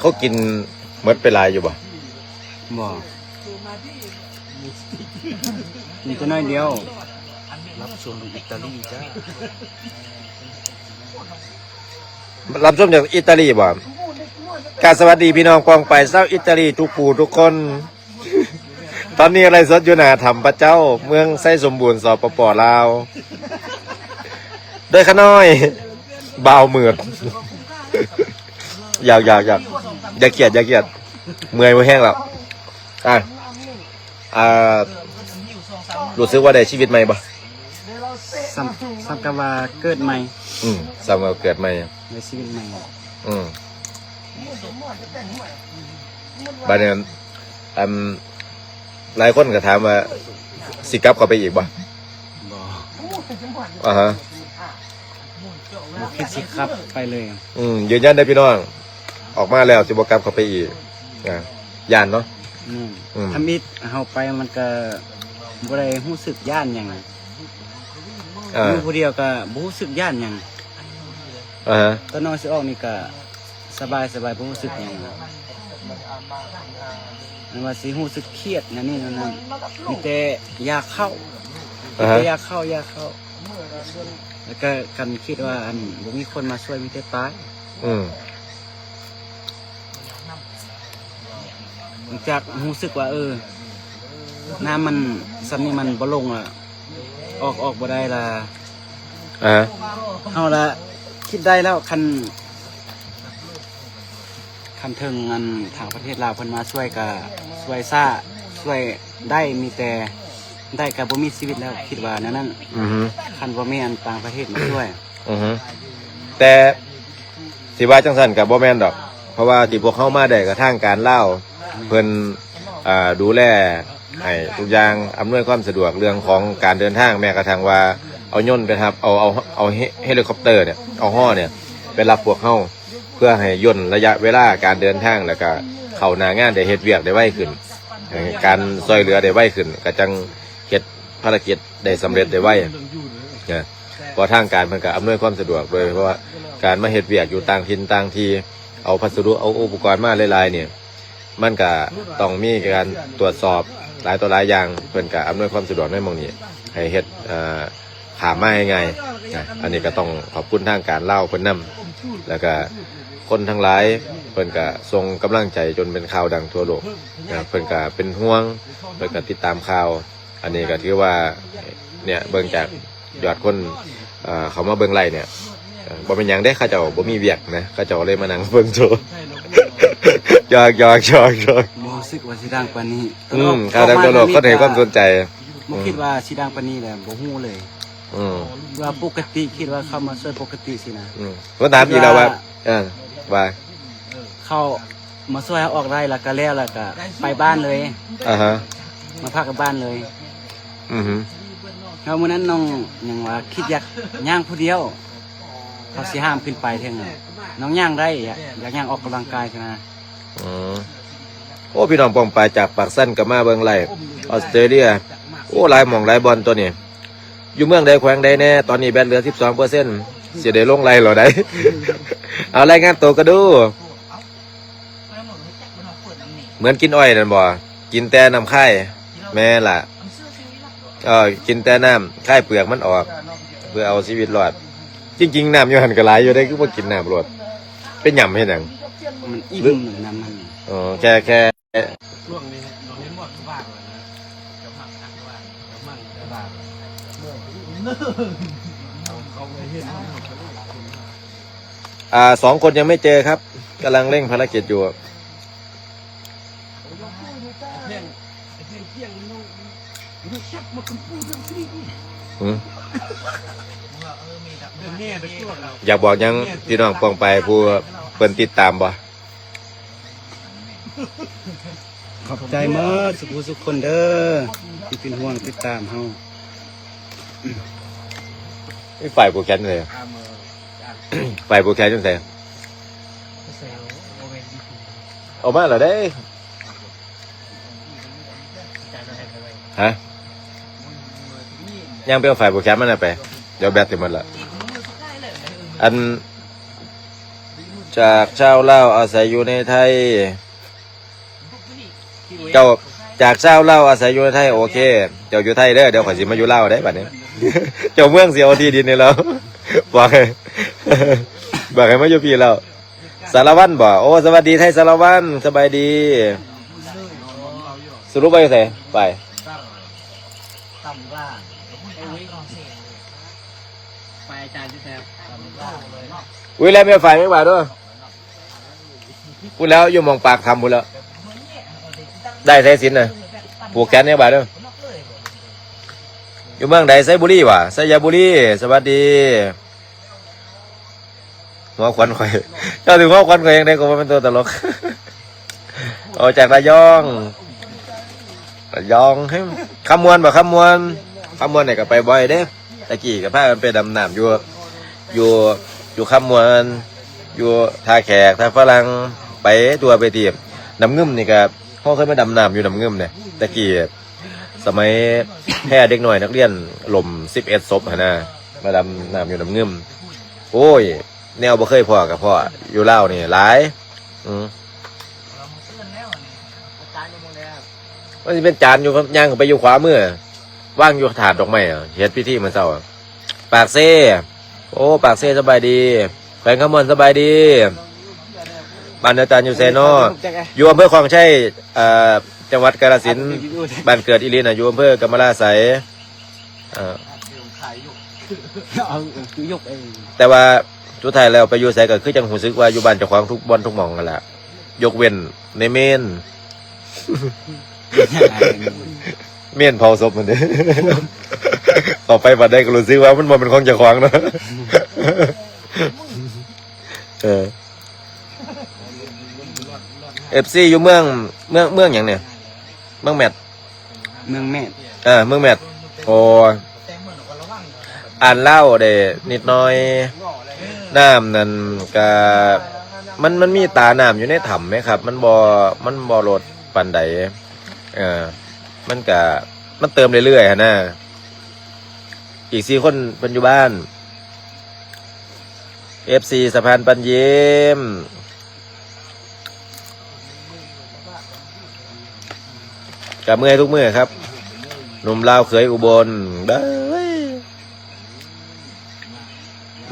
ເຂົາກິນໝົດໄປຫຼາຍຢູ່ບໍ່? ບໍ່ ກິນແຕ່ໜ້ອຍດຽວ ຮັບຊົມຢູ່ອີຕາລີຈ້າ ຮັບຊົມຈາກອີຕາລີບໍ່? ກາບສະຫວັດດີພີ່ນ້ອງປ້ອງປາຍຊາວອີຕາລີທຸກຜູ້ທຸກຄົນ. ຕອນນີ້ໄລຟ໌ສົດຢູ່ໜ້າຖ້ຳພະເຈົ້າ ເມືອງໄຊສົມບູນ ສປປ ລາວ ໂດຍຂ້ານ້ອຍ ບ່າວມືດ ຢາກ ຢາກ ຢາກ ຢ່າຄຽດ ຢ່າຄຽດ ເມື່ອຍ ເມື່ອຍແຮງແລ້ວ ອ່າ ອ່າ ຮູ້ສຶກວ່າໄດ້ຊີວິດໃໝ່ບໍ່? ສ່ຳ ສ່ຳກັບວ່າເກີດໃໝ່ ອືມ ສ່ຳກັບເກີດໃໝ່ ໄດ້ຊີວິດໃໝ່ ອືມ ບາດນີ້ ອັນ ຫຼາຍຄົນກໍຖາມວ່າ ຊິກັບເຂົ້າໄປອີກບໍ່? ບໍ່ ອ່າຮະ ບໍ່ຄິດຊິກັບໄປເລີຍ ອືມ ຢືນຢັນເດີພີ່ນ້ອງ ອອກມາແລ້ວຊິບໍ່ກັບເຂົ້າໄປອີກ ອ່າ ຢ້ານເນາະ ອືມ ອືມ ທຳອິດເຮົາໄປມັນກໍບໍ່ໄດ້ຮູ້ສຶກຢ້ານຫຍັງ ເອີ ຢູ່ຜູ້ດຽວກໍບໍ່ຮູ້ສຶກຢ້ານຫຍັງ ອ່າຮະ ຕອນນ້ອງຊິອອກນີ້ກໍ ສະບາຍ ສະບາຍ ບໍ່ຮູ້ສຶກຫຍັງ ແມ່ນວ່າຊິຮູ້ສຶກຄຽດນັ້ນນີ້ນັ້ນ ມີແຕ່ຢາກເຂົ້າ ມີແຕ່ຢາກເຂົ້າ ຢາກເຂົ້າ ແລ້ວກໍຄັນຄິດວ່າ ອັນ ບໍ່ມີຄົນມາຊ່ວຍ ມີແຕ່ຕາຍ ອືມ ຫຼັງຈາກຮູ້ສຶກວ່າ ເອີ ນ້ຳມັນສ່ຳນີ້ມັນບໍ່ລົງລະ ອອກ ອອກບໍ່ໄດ້ລະ ອ່າ ເຮົາລະຄິດໄດ້ແລ້ວ ຄັນ ຄັນເຖິງອັນທາງປະເທດລາວເພິ່ນມາຊ່ວຍກະຊ່ວຍຊ້າ ຊ່ວຍໄດ້ ມີແຕ່ໄດ້ກະບໍ່ມີຊີວິດແລ້ວ ຄິດວ່າແນວນັ້ນ ອືຮຶ ຄັນບໍ່ມີອັນຕ່າງປະເທດມາຊ່ວຍ ອືຮຶ ແຕ່ຊິວ່າຈັ່ງຊັ້ນກະບໍ່ແມ່ນດອກ ເພາະວ່າທີ່ພວກເຮົາມາໄດ້ກະທາງການລາວ ເພິ່ນ ອ່າ ດູແລໃຫ້ທຸກຢ່າງ ອຳນວຍຄວາມສະດວກເລື່ອງຂອງການເດີນທາງ ແມ້ກະທັ່ງວ່າເອົາຍົນໄປຮັບ ເອົາ ເອົາ ເອົາເຮ ເຮລິຄອບເຕີເນຍ ເອົາຮໍເນຍໄປຮັບພວກເຮົາ ເພື່ອໃຫ້ຢ່ນໄລຍະເວລາການເດີນທາງ ແລ້ວກະ ເຂົ້າໜ້າງານ ໄດ້ເຮັດວຽກໄດ້ໄວຂຶ້ນ ເອີ ການຊ່ວຍເຫຼືອໄດ້ໄວຂຶ້ນ ກໍຈັ່ງເຮັດພາລະກິດໄດ້ສຳເລັດໄດ້ໄວນະ. ເພາະທາງການເພິ່ນກໍອຳນວຍຄວາມສະດວກ ໂດຍເພາະວ່າການມາເຮັດວຽກຢູ່ຕ່າງຖິ່ນຕ່າງທີ່ ເອົາພັດສະດຸ ເອົາອຸປະກອນມາຫຼາຍໆນີ້ ມັນກະຕ້ອງມີການຕວດສອບຫຼາຍຕໍ່ຫຼາຍຢ່າງ ເພິ່ນກະອຳນວຍຄວາມສະດວກໃນໝ່ອງນີ້ ໃຫ້ເຮັດ ເອີ ຂ້າມມາງ່າຍໆນະ. ອັນນີ້ກະຕ້ອງຂອບຄຸນທາງການລາວເພິ່ນນຳ ແລ້ວກະຄົນທັງຫຼາຍເພິ່ນກະສົ່ງກຳລັງໃຈຈົນເປັນຂ່າວດັງທົ່ວໂລກນະ. ເພິ່ນກະເປັນຫ່ວງ ເພິ່ນກະຕິດຕາມຂ່າວ. ອັນນີ້ກໍຖືວ່າ ເນຍ ເບິ່ງຈາກຍອດຄົນ ເອີ ເຂົ້າມາເບິ່ງໄລຟ໌ເນຍ ເອີ ບໍ່ແມ່ນຫຍັງເດ້ ເຂົາເຈົ້າບໍ່ມີວຽກນະ ເຂົາເຈົ້າເລີຍມານັ່ງເບິ່ງໂຊ. ຢອກໆໆໆ ບໍ່ຮູ້ສຶກວ່າຊິດັງປານນີ້. ອືມ ຂ່າວດັງທົ່ວໂລກ ຄົນໃຫ້ຄວາມສົນໃຈ ບໍ່ຄິດວ່າຊິດັງປານນີ້ແຫຼະ ບໍ່ຮູ້ເລີຍ. ອືມ ວ່າປົກກະຕິ ຄິດວ່າເຂົາມາຊ່ວຍປົກກະຕິຊີ້ນະ. ອືມ ກໍຖາມອີກແລ້ວວ່າ ເອີ ວ່າ ເຂົາມາຊ່ວຍເຮົາອອກໄລແລ້ວກໍແລ້ວ ແລ້ວກໍໄປບ້ານເລີຍ. ອາຮະ ມາພັກກັບບ້ານເລີຍ. ອືຮຶ ແລ້ວມື້ນັ້ນນ້ອງຫຍັງວ່າຄິດຢາກຍ່າງຜູ້ດຽວ ເຂົາຊິຫ້າມຂຶ້ນໄປເຖິງ ນ້ອງຍ່າງໄດ້ ຢາກ ຢາກຍ່າງອອກກຳລັງກາຍຊີ້ນະ. ອືມ ໂອ້ ພີ່ນ້ອງປ້ອງປາຍຈາກປາກຊັນກໍມາເບິ່ງໄລຟ໌ ອອສເຕຣເລຍ. ໂອ້ ຫຼາຍໝ່ອງຫຼາຍບ່ອນຕົວນີ້. ຢູ່ເມືອງໃດແຂວງໃດແດ່? ຕອນນີ້ແບັດເຫຼືອສິບສອງເປີເຊັນ ຊິໄດ້ລົງໄລຟ໌ແລ້ວໃດ໋. ເອົາ ລາຍງານໂຕກໍດູ. ເໝືອນກິນອ້ອຍນັ້ນບໍ່? ກິນແຕ່ນ້ຳຄາຍ. ແມ່ນລະ ເອີ ກິນແຕ່ນ້ຳ ຄາຍເປືອກມັນອອກ ເພື່ອເອົາຊີວິດລອດ. ຈິງໆ ນ້ຳຢູ່ຫັ້ນກໍຫຼາຍຢູ່ເດ້ ຄືບໍ່ກິນນ້ຳໂລດ? ໄປຫຍ້ຳເຮັດຫຍັງ? ມັນອີ່ມ ນ້ຳມັນ. ອໍ ແຄ່ ແຄ່ ອ່າ ສອງຄົນຍັງໄມ່ເຈີຄັບ ກຳລັງເລັ່ງພາລະກິດຢູ່. ຫືມ ຢາກບອກຫຍັງພີ່ນ້ອງປ້ອງປາຍຜູ້ເພິ່ນຕິດຕາມບໍ່? ຂອບໃຈໝົດສຸຜູ້ສຸຄົນເດີ ທີ່ເປັນຫ່ວງຕິດຕາມເຮົາ. ໄອ້ຝ່າຍຜູກແຂນຢູ່ໃສ? ຝ່າຍຜູກແຂນຢູ່ໃສ? ເອົາມາແລ້ວເດ້. ຮະ? ຍ່າງໄປເອົາຝ້າຍຜູກແຂນມາແດ່ໄປ. ດຽວແບັດຊິໝົດລະ. ອັນ ຈາກຊາວລາວອາໄສຢູ່ໃນໄທ. ເຈົ້າ ຈາກຊາວລາວອາໄສຢູ່ໃນໄທ. ໂອເຄ ເຈົ້າຢູ່ໄທເດີ ດຽວຂ້ອຍຊິມາຢູ່ລາວເດ້ບັດນີ້. ເຈົ້າເມືອງຊິເອົາທີ່ດິນໃຫ້ລາວ. ບອກໃຫ້ ບອກໃຫ້ມາຢູ່ພີ້ລາວ. ສາລະວັນບໍ? ໂອ້ ສະຫວັດດີໄທສາລະວັນ ສະບາຍດີ. ສະຫຼຸບວ່າຢູ່ໃສ? ໄປ ອຸ້ຍ ແລ້ວແມ່ຝ້າຍແມ່ບາດເດີ. ພຸ້ນແລ້ວ ຢູ່ໝ່ອງປາກຖ້ຳພຸ້ນແລ້ວ. ໄດ້ສາຍສິນນະ ຜູກແຂນແມ່ບາດເດີ. ຢູ່ເມືອງໃດ? ໄຊບູລີຫວາ? ໄຊຍະບູລີ ສະຫວັດດີ. ຫົວຂວັນຂ້ອຍ ເຈົ້າຖືກຫົວຂວັນຂ້ອຍຈັ່ງໃດ ກໍບໍ່ແມ່ນຕົວຕະຫຼົກ. ເອົາຈາກລະຍອງ ລະຍອງ ຄຳມ່ວນບໍ່? ຄຳມ່ວນ ຄຳມ່ວນນີ້ກໍໄປບ່ອຍເດ້. ຕະກີ້ກໍພາກັນໄປດຳນ້ຳຢູ່ ຢູ່ ຢູ່ຄຳມ່ວນ ຢູ່ທ່າແຂກ ທ່າຝຣັ່ງ ໄປທົ່ວໄປທີບ. ນ້ຳງື່ມນີ້ກໍ ເຮົາເຄີຍມາດຳນ້ຳຢູ່ນ້ຳງື່ມເດ້ ຕະກີ້. ສະໄໝແພເດັກນ້ອຍນັກຮຽນລົ້ມສິບເອັດສົບຫັ້ນນະ ມາດຳນ້ຳຢູ່ນ້ຳງື່ມ. ໂອ້ຍ ແນວບໍ່ເຄີຍພໍ້ກໍພໍ້ ຢູ່ລາວນີ້ຫຼາຍ. ອືມ ມັນຊິເປັນຈານຢູ່ ຍ່າງໄປຢູ່ຂວາມື ວາງຢູ່ຖາດດອກໄມ້ ເຮັດພິທີມື້ເຊົ້າ. ປາກເຊ ໂອ້ ປາກເຊ ສະບາຍດີ. ແຂວງຄຳມ່ວນ ສະບາຍດີ. ບ້ານອາຈານຢູ່ໃສນໍ? ຢູ່ອຳເພີຂອງໄຊ ເອີ ຈັງຫວັດກາລະສິນ. ບ້ານເກີດອີ່ຫຼີນະ ຢູ່ອຳເພີກຳມະລາໄສ. ເອີ ເອົາ ເອົາ ຄືຍົກເອງ ແຕ່ວ່າສຸດທ້າຍແລ້ວໄປຢູ່ໃສກໍຄືຈັ່ງຮູ້ສຶກວ່າຢູ່ບ້ານເຈົ້າຂອງທຸກບ່ອນທຸກໝ່ອງຫັ້ນລະ ຍົກເວັ້ນໃນເມນ ເມນເຜົາສົບຫັ້ນເດ້. ເຂົ້າໄປວັດໃດກໍຮູ້ສຶກວ່າມັນບໍ່ແມ່ນຂອງເຈົ້າຂອງເນາະ. ເອີ ເອັຟຊີຢູ່ເມືອງ ເມືອງ ເມືອງຫຍັງນີ້? ເມືອງແມັດ ເມືອງແມັດ ເອີ ເມືອງແມັດ. ໂອ້ ອ່ານລາວໄດ້ນິດໜ້ອຍ. ນ້ຳນັ້ນກະ ມັນ ມັນມີຕານ້ຳຢູ່ໃນຖ້ຳແໝ່ຄັບ ມັນບໍ່ ມັນບໍ່ລົດປານໃດ ເອີ ມັນກະ ມັນເຕີມເລື້ອຍໆຫັ້ນນະ. ອີກສີ່ຄົນເພິ່ນຢູ່ບ້ານ ເອັຟຊີ ສະພານປັນຍິ້ມ ກະເມື່ອຍທຸກມື້ຄັບ ໜຸ່ມລາວເຂີຍອຸບົນ ເດີຍ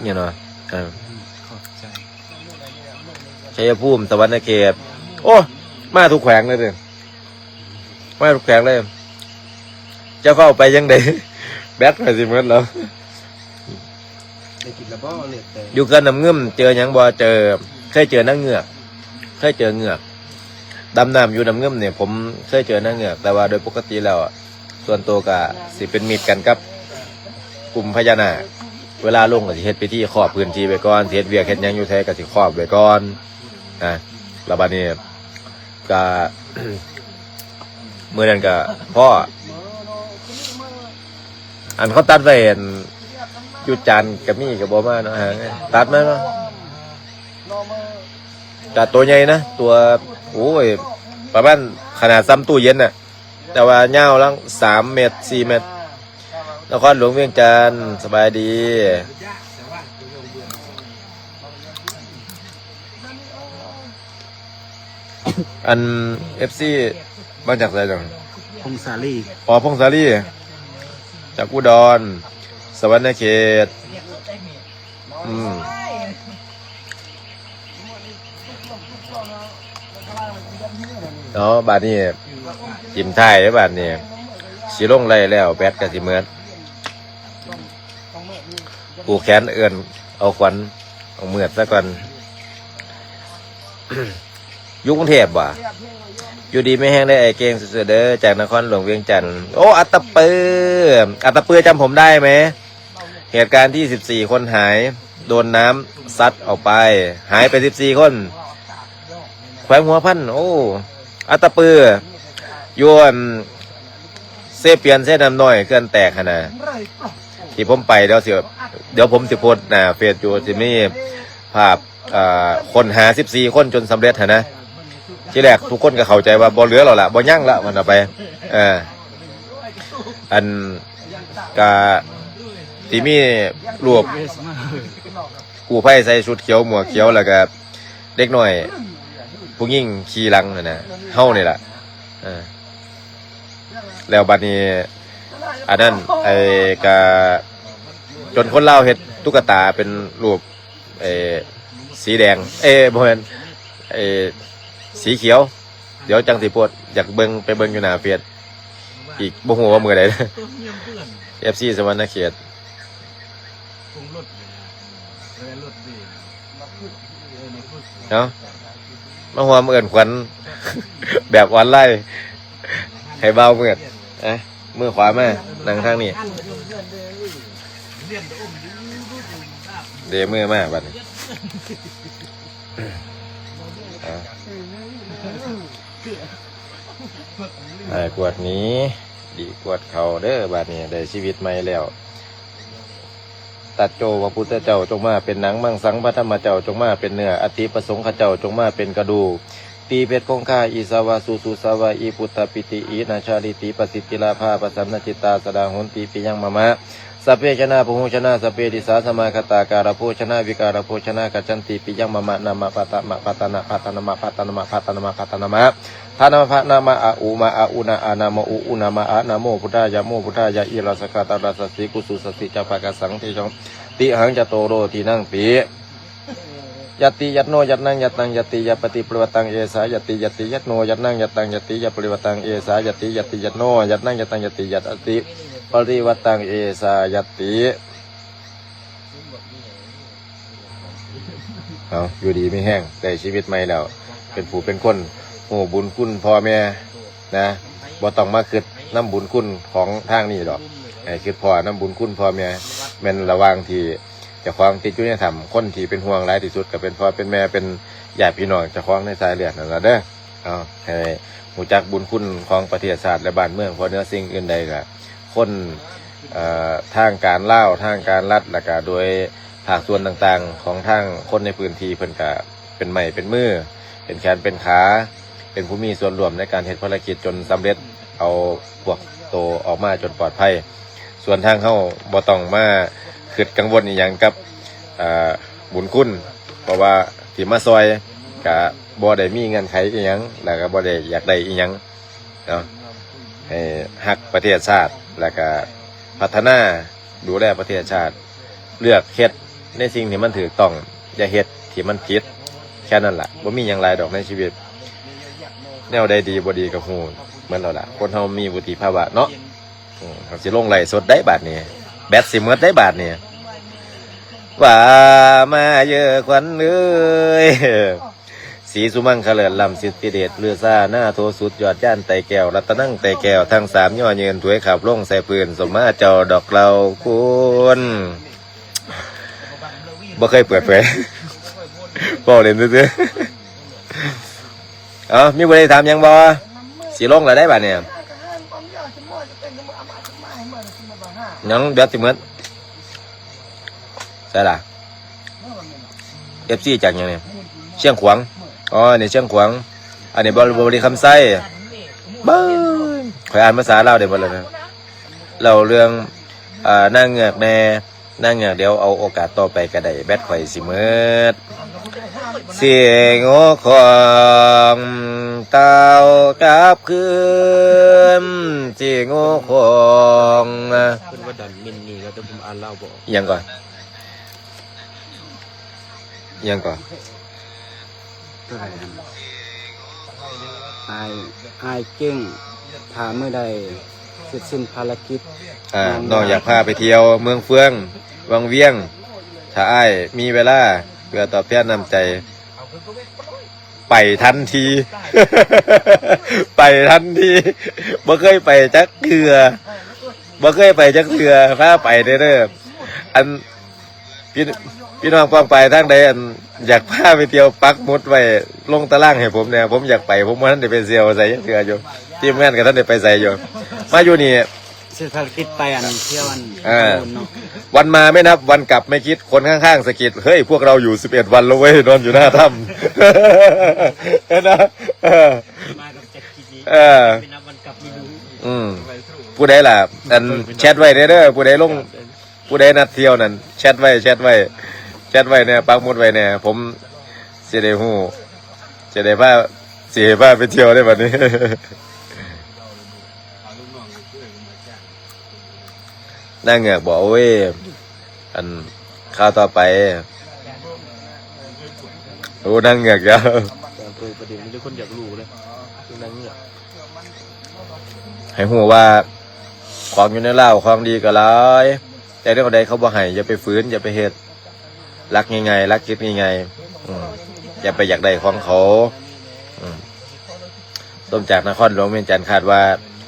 ນີ້ເນາະ ເອີ ຂອບໃຈ ໄຊຍະພູມ ສະຫວັນນະເຂດ ໂອ້ ມາທຸກແຂວງເລີຍເດ້ ມາທຸກແຂວງເລີຍ ຈະເຝົ້າໄປຈັ່ງໃດ ແບັດຂ້ອຍຊິໝົດແລ້ວ. ໄດ້ກິນແລ້ວບໍ່ ເລືອກແຕ່ ຢູ່ເຂື່ອນນ້ຳງື່ມເຈີຫຍັງບໍ່? ເຈີ ເຄີຍເຈີນາງເງືອກ ເຄີຍເຈີເງືອກ ດຳນ້ຳຢູ່ນ້ຳງື່ມນີ້ ຜົມເຄີຍເຈີນາງເງືອກ ແຕ່ວ່າໂດຍປົກກະຕິແລ້ວ ສ່ວນໂຕກະຊິເປັນມິດກັນກັບກຸ່ມພະຍານາກ ເວລາລົງກະຊິເຮັດພິທີຄອບພື້ນທີ່ໄວ້ກ່ອນ ຊິເຮັດວຽກເຮັດຫຍັງຢູ່ໃສກະຊິຄອບໄວ້ກ່ອນນະ ແລ້ວບາດນີ້ ກະ ມື້ນັ້ນກະພໍ້ ອັນເຂົາຕັດໄວ້ ອັນຢູ່ຈານກະມີກະບໍ່ມາເນາະ ຫາ ຕັດມາເນາະ ກະໂຕໃຫຍ່ນະ ໂຕ ໂອ້ຍ ປະມານຂະໜາດສ່ຳຕູ້ເຢັນນະ ແຕ່ວ່າຍາວລະສາມແມັດ ສີ່ແມັດ. ນະຄອນຫຼວງວຽງຈັນ ສະບາຍດີ. ອັນ ເອັຟຊີ ມາຈາກໃສຈັງ? ພົງສາລີ. ອໍ ພົງສາລີ ຈາກອຸດອນ ສະຫວັນນະເຂດ. ອືມ ເນາະ ບາດນີ້ຈິ້ມທ້າຍເດ້ ບາດນີ້ຊິລົງໄລແລ້ວ ແບັດກະຊິໝົດ ຜູກແຂນເອີ້ນເອົາຂວັນ ເອົາເມືອດຊະກ່ອນ. ຢູ່ກຸງເທບບໍ່? ຢູ່ດີມີແຮງເດີ ອ້າຍເກັ່ງ ສູ້ໆເດີ ຈາກນະຄອນຫຼວງວຽງຈັນ. ໂອ້ ອັດຕະປື ອັດຕະປື ຈຳຜົມໄດ້ໄໝ? ເຫດການທີສິບສີ່ ຄົນຫາຍ ໂດນນ້ຳຊັດເອົາໄປ ຫາຍໄປສິບສີ່ຄົນ ແຂວງຫົວພັນ. ໂອ້ ອັດຕະປື ຢູ່ ອັນ ເຊປຽນ ເຊນ້ຳນ້ອຍ ເຂື່ອນແຕກຫັ້ນນະ ທີ່ຜົມໄປ ດຽວຊິ ດຽວຜົມຊິໂພສໜ້າເຟສຢູ່ ຊິມີພາບ ເອີ ຄົ້ນຫາສິບສີ່ຄົນຈົນສຳເລັດຫັ້ນນະ. ທີແລກທຸກຄົນກໍເຂົ້າໃຈວ່າບໍ່ເຫຼືອແລ້ວລະ ບໍ່ຍັງລະ ວ່າຊັ້ນໄປ. ເອີ ອັນ ກະຊິມີຮູບກູ້ໄພໃສ່ຊຸດຂຽວໝວກຂຽວ ແລ້ວກະເດັກນ້ອຍຜູ້ຍິງຂີ່ຫຼັງຫັ້ນນະ ເຮົານີ້ລະ. ເອີ ແລ້ວບັດນີ້ ອັນນັ້ນ ໄອ້ ກະ ຈົນຄົນລາວເຮັດຕຸກກະຕາເປັນຮູບ ເອີ ສີແດງ ເອີ ບໍ່ແມ່ນ ເອີ ສີຂຽວ. ດຽວຈັ່ງຊິໂພສ ຢາກເບິ່ງ ໄປເບິ່ງຢູ່ໜ້າເຟສອີກ ບໍ່ຮູ້ວ່າມື້ໃດ. ເອັຟຊີ ສະຫວັນນະເຂດ. ເອົາ ມາຮ່ວມເອີ້ນຂວັນແບບອອນລາຍໃຫ້ບ່າວມືດ. ອ່ະ ມືຂວາມາ ນັ່ງທາງນີ້ ເດມືມາບັດນີ້. ອ່ະ ອ້າຍກວດໜີ ດີກວດເຂົ້າເດີ. ບາດນີ້ໄດ້ຊີວິດໃໝ່ແລ້ວ. ຕັດໂຈ ພະພຸດທະເຈົ້າ ຈົ່ງມາເປັນໜັງ, ມັງສັງ ພະທຳມະເຈົ້າ ຈົ່ງມາເປັນເນື້ອ, ອະຕິປະສົງຂະເຈົ້າ ຈົ່ງມາເປັນກະດູກ, ຕີເພັດຄົງຄາ ອີສາວະ ສູສູສາວະ ອີປຸດຕະປິຕິ ອີນະຊາລິຕິ ປະສິດທິລາພາ ປະສັນນະຈິດຕາ ສະດາໂຫນຕິ ປິຍັງມະມະ. ສັບເພຊະນາ ປະຫູຊະນາ ສັບເພດິສາ ສະມາຄະຕາ ກາລະໂພຊະນາ ວິກາລະໂພຊະນາ ກະຈັນຕິ ປິຍັງມະມະ. ນາມະ ປະຕະມະ ປະຕະນະ ປະຕະນະມະ ປະຕະນະມະ ປະຕະນະມະ ປະຕະນະມະ. ທານະມະພະນະມະອະອຸມະອະອຸນະອານາໂມອຸອຸນາມະອານາໂມພຸດທາຍະໂມພຸດທາຍະ ອີລະສະກະຕະລະສະສີ ກຸສຸສະສີ ຈະປະກະສັງ ເທສັງ ຕິຫັງ ຈະໂຕໂລ ທີນັງ ຕິ ຍັດຕິ ຍັດໂນ ຍັດນັງ ຍັດຕັງ ຍັດຕິ ຍັດປະຕິ ປະລິວັດຕັງ ເອສາ ຍັດຕິ ຍັດຕິ ຍັດໂນ ຍັດນັງ ຍັດຕັງ ຍັດຕິ ຍັດປະລິວັດຕັງ ເອສາ ຍັດຕິ ຍັດຕິ ຍັດໂນ ຍັດນັງ ຍັດຕັງ ຍັດຕິ ຍັດອະຕິ ປະລິວັດຕັງ ເອສາ ຍັດຕິ. ເອົາ ຢູ່ດີມີແຮງ ໄດ້ຊີວິດໃໝ່ແລ້ວ ເປັນຜູ້ເປັນຄົນ ຮູ້ບຸນຄຸນພໍ່ແມ່ນະ ບໍ່ຕ້ອງມາຄິດນຳບຸນຄຸນຂອງທາງນີ້ດອກ ໃຫ້ຄິດພໍ້ນຳບຸນຄຸນພໍ່ແມ່ ແມ່ນລະຫວ່າງທີ່ເຈົ້າຂອງຕິດຢູ່ໃນຖ້ຳ ຄົນທີ່ເປັນຫ່ວງຫຼາຍທີ່ສຸດກໍເປັນພໍ່ເປັນແມ່ ເປັນຍາດພີ່ນ້ອງເຈົ້າຂອງໃນສາຍເລືອດນັ້ນລະເດີ. ເອົາ ໃຫ້ຮູ້ຈັກບຸນຄຸນຂອງປະເທດຊາດ ແລະ ບ້ານເມືອງ ເພາະເໜືອສິ່ງອື່ນໃດກະ ຄົນ ເອີ ທາງການລາວ ທາງການລັດ ແລ້ວກະໂດຍພາກສ່ວນຕ່າງໆຂອງທາງຄົນໃນພື້ນທີ່ ເພິ່ນກະ ເປັນໄມ້ເປັນມື ເປັນແຂນເປັນຂາ ເປັນຜູ້ມີສ່ວນຮ່ວມໃນການເຮັດພາລະກິດຈົນສຳເລັດ ເອົາພວກໂຕອອກມາຈົນປອດໄພ. ສ່ວນທາງເຮົາບໍ່ຕ້ອງມາຄິດກັງວົນອີ່ຫຍັງກັບ ເອີ ບຸນຄຸນ ເພາະວ່າທີ່ມາຊ່ອຍກະບໍ່ໄດ້ມີເງື່ອນໄຂອີ່ຫຍັງ ແລ້ວກະບໍ່ໄດ້ຢາກໄດ້ອີ່ຫຍັງເນາະ ໃຫ້ຮັກປະເທດຊາດ ແລ້ວກະພັດທະນາ ດູແລປະເທດຊາດ ເລືອກເຮັດໃນສິ່ງທີ່ມັນຖືກຕ້ອງ ຢ່າເຮັດທີ່ມັນຜິດ ແຄ່ນັ້ນລະ. ບໍ່ມີຫຍັງຫຼາຍດອກໃນຊີວິດ ແນວໃດດີບໍ່ດີກໍຮູ້ໝົດແລ້ວລະ ຄົນເຮົາມີວຸດຕິພາວະເນາະ. ອືມ ເຮົາຊິລົງໄລຟ໌ສົດໄດ໋ບາດນີ້ ແບັດຊິໝົດໄດ໋ບາດນີ້. ວ່າມາເດີ້ຂວັນເອີຍ ສີສຸມັງຄະເລີດລ້ຳສິດທິເດດ ລືຊານາໂທສຸດຍອດຍານໄຕແກ້ວ ລັດຕະນັງໄຕແກ້ວ ທັງສາມຍໍຍືນຖວຍຂາບລົງໃສ່ພື້ນ ສົມມາເຈົ້າດອກເຫຼົ່າຄຸນ. ບໍ່ເຄີຍເປີດເຜີຍ ເວົ້າເລ່ນຊື່ໆ. ເອົ້າ ມີຜູ້ໃດຖາມຫຍັງບໍ່? ຊິລົງແລ້ວໄດ໋ບາດນີ້ ຍັງແບັດຊິໝົດ. ໃສລະ ເອັຟຊີ ຈາກຫຍັງນີ້? ຊຽງຂວາງ. ອໍ ອັນນີ້ຊຽງຂວາງ ອັນນີ້ບໍລິຄຳໄຊ. ເບິ່ງ ຂ້ອຍອ່ານພາສາລາວໄດ້ໝົດແລ້ວນະ. ເລົ່າເລື່ອງ ອາ ນາງເງືອກແດ່ ນາງເງືອກ ດຽວເອົາໂອກາດຕໍ່ໄປກໍໄດ້ ແບັດຂ້ອຍຊິໝົດ. ສຽງໂອຂອງເຕົ້າກັບຄືນ ສຽງໂອຂອງ ເພິ່ນວ່າດັນມິນນີ້ແລ້ວ ແຕ່ຜົມອ່ານລາວບໍ່ອອກ. ຫຍັງກ່ອນ? ຫຍັງເກາະ? ເທົ່າໃດຫັ້ນ? ອ້າຍ ອ້າຍເກັ່ງ ຖ້າມື້ໃດເສັດສິ້ນພາລະກິດ ອ່າ ນ້ອງຢາກພາໄປທ່ຽວເມືອງເຟືອງ ວັງວຽງ ຖ້າອ້າຍມີເວລາ ເພື່ອຕອບແທນນ້ຳໃຈ ໄປທັນທີ ໄປທັນທີ. ບໍ່ເຄີຍໄປຈັກເທື່ອ ບໍ່ເຄີຍໄປຈັກເທື່ອ ພາໄປແດ່ເດີ້. ອັນ ພີ່ ພີ່ນ້ອງປ້ອງປາຍທາງໃດ ອັນ ຢາກພາໄປທ່ຽວ ປັກໝຸດໄວ້ ລົງຕາລາງໃຫ້ຜົມແດ່ ຜົມຢາກໄປ. ຜົມບໍ່ທັນໄດ້ໄປທ່ຽວໃສຈັກເທື່ອຢູ່ ທີມງານກໍທັນໄດ້ໄປໃສຢູ່. ມາຢູ່ນີ້ ເສດພາລະກິດໄປອັນທ່ຽວອັນ ເອີ ເນາະ. ວັນມາໄມ່ນັບ ວັນກັບໄມ່ຄິດ ຄົນຂ້າງໆສະກິດ ເຮີ້ຍ ພວກເຮົາຢູ່ສິບເອັດວັນແລ້ວເວີຍ ນອນຢູ່ໜ້າຖ້ຳ ເຫັນບໍ່? ເອີ ມາກັບຈັກຄິດນີ້ ເອີ ໄມ່ນັບວັນກັບມີຮູ້. ອືມ ຜູ້ໃດລະ ອັນ ແຊັດໄວ້ແດ່ເດີ ຜູ້ໃດລົງ ຜູ້ໃດນັດທ່ຽວນັ້ນ ແຊັດໄວ້ ແຊັດໄວ້ ແຊັດໄວ້ແດ່ ປັກໝຸດໄວ້ແດ່ ຜົມຊິໄດ້ຮູ້ ຊິໄດ້ພາ ຊິໃຫ້ພາໄປທ່ຽວເດ້ບັດນີ້. ນາງເງືອກບໍ? ໂອ້ຍ ອັນ ຂ່າວຕໍ່ໄປ ໂອ້ ນາງເງືອກເດີ ເປີດປະເດັນມີແຕ່ຄົນຢາກຮູ້ເລີຍ ນາງເງືອກ. ໃຫ້ຮູ້ວ່າຂອງຢູ່ໃນລາວຂອງດີກໍຫຼາຍ ແຕ່ແນວໃດເຂົາບໍ່ໃຫ້ ຢ່າໄປຝືນ ຢ່າໄປເຮັດ ຫຼັກງ່າຍໆ ຫຼັກຄິດງ່າຍໆ ອືມ ຢ່າໄປຢາກໄດ້ຂອງເຂົາ. ອືມ ຕົມຈາກນະຄອນຫຼວງວຽງຈັນ ຄາດວ່າ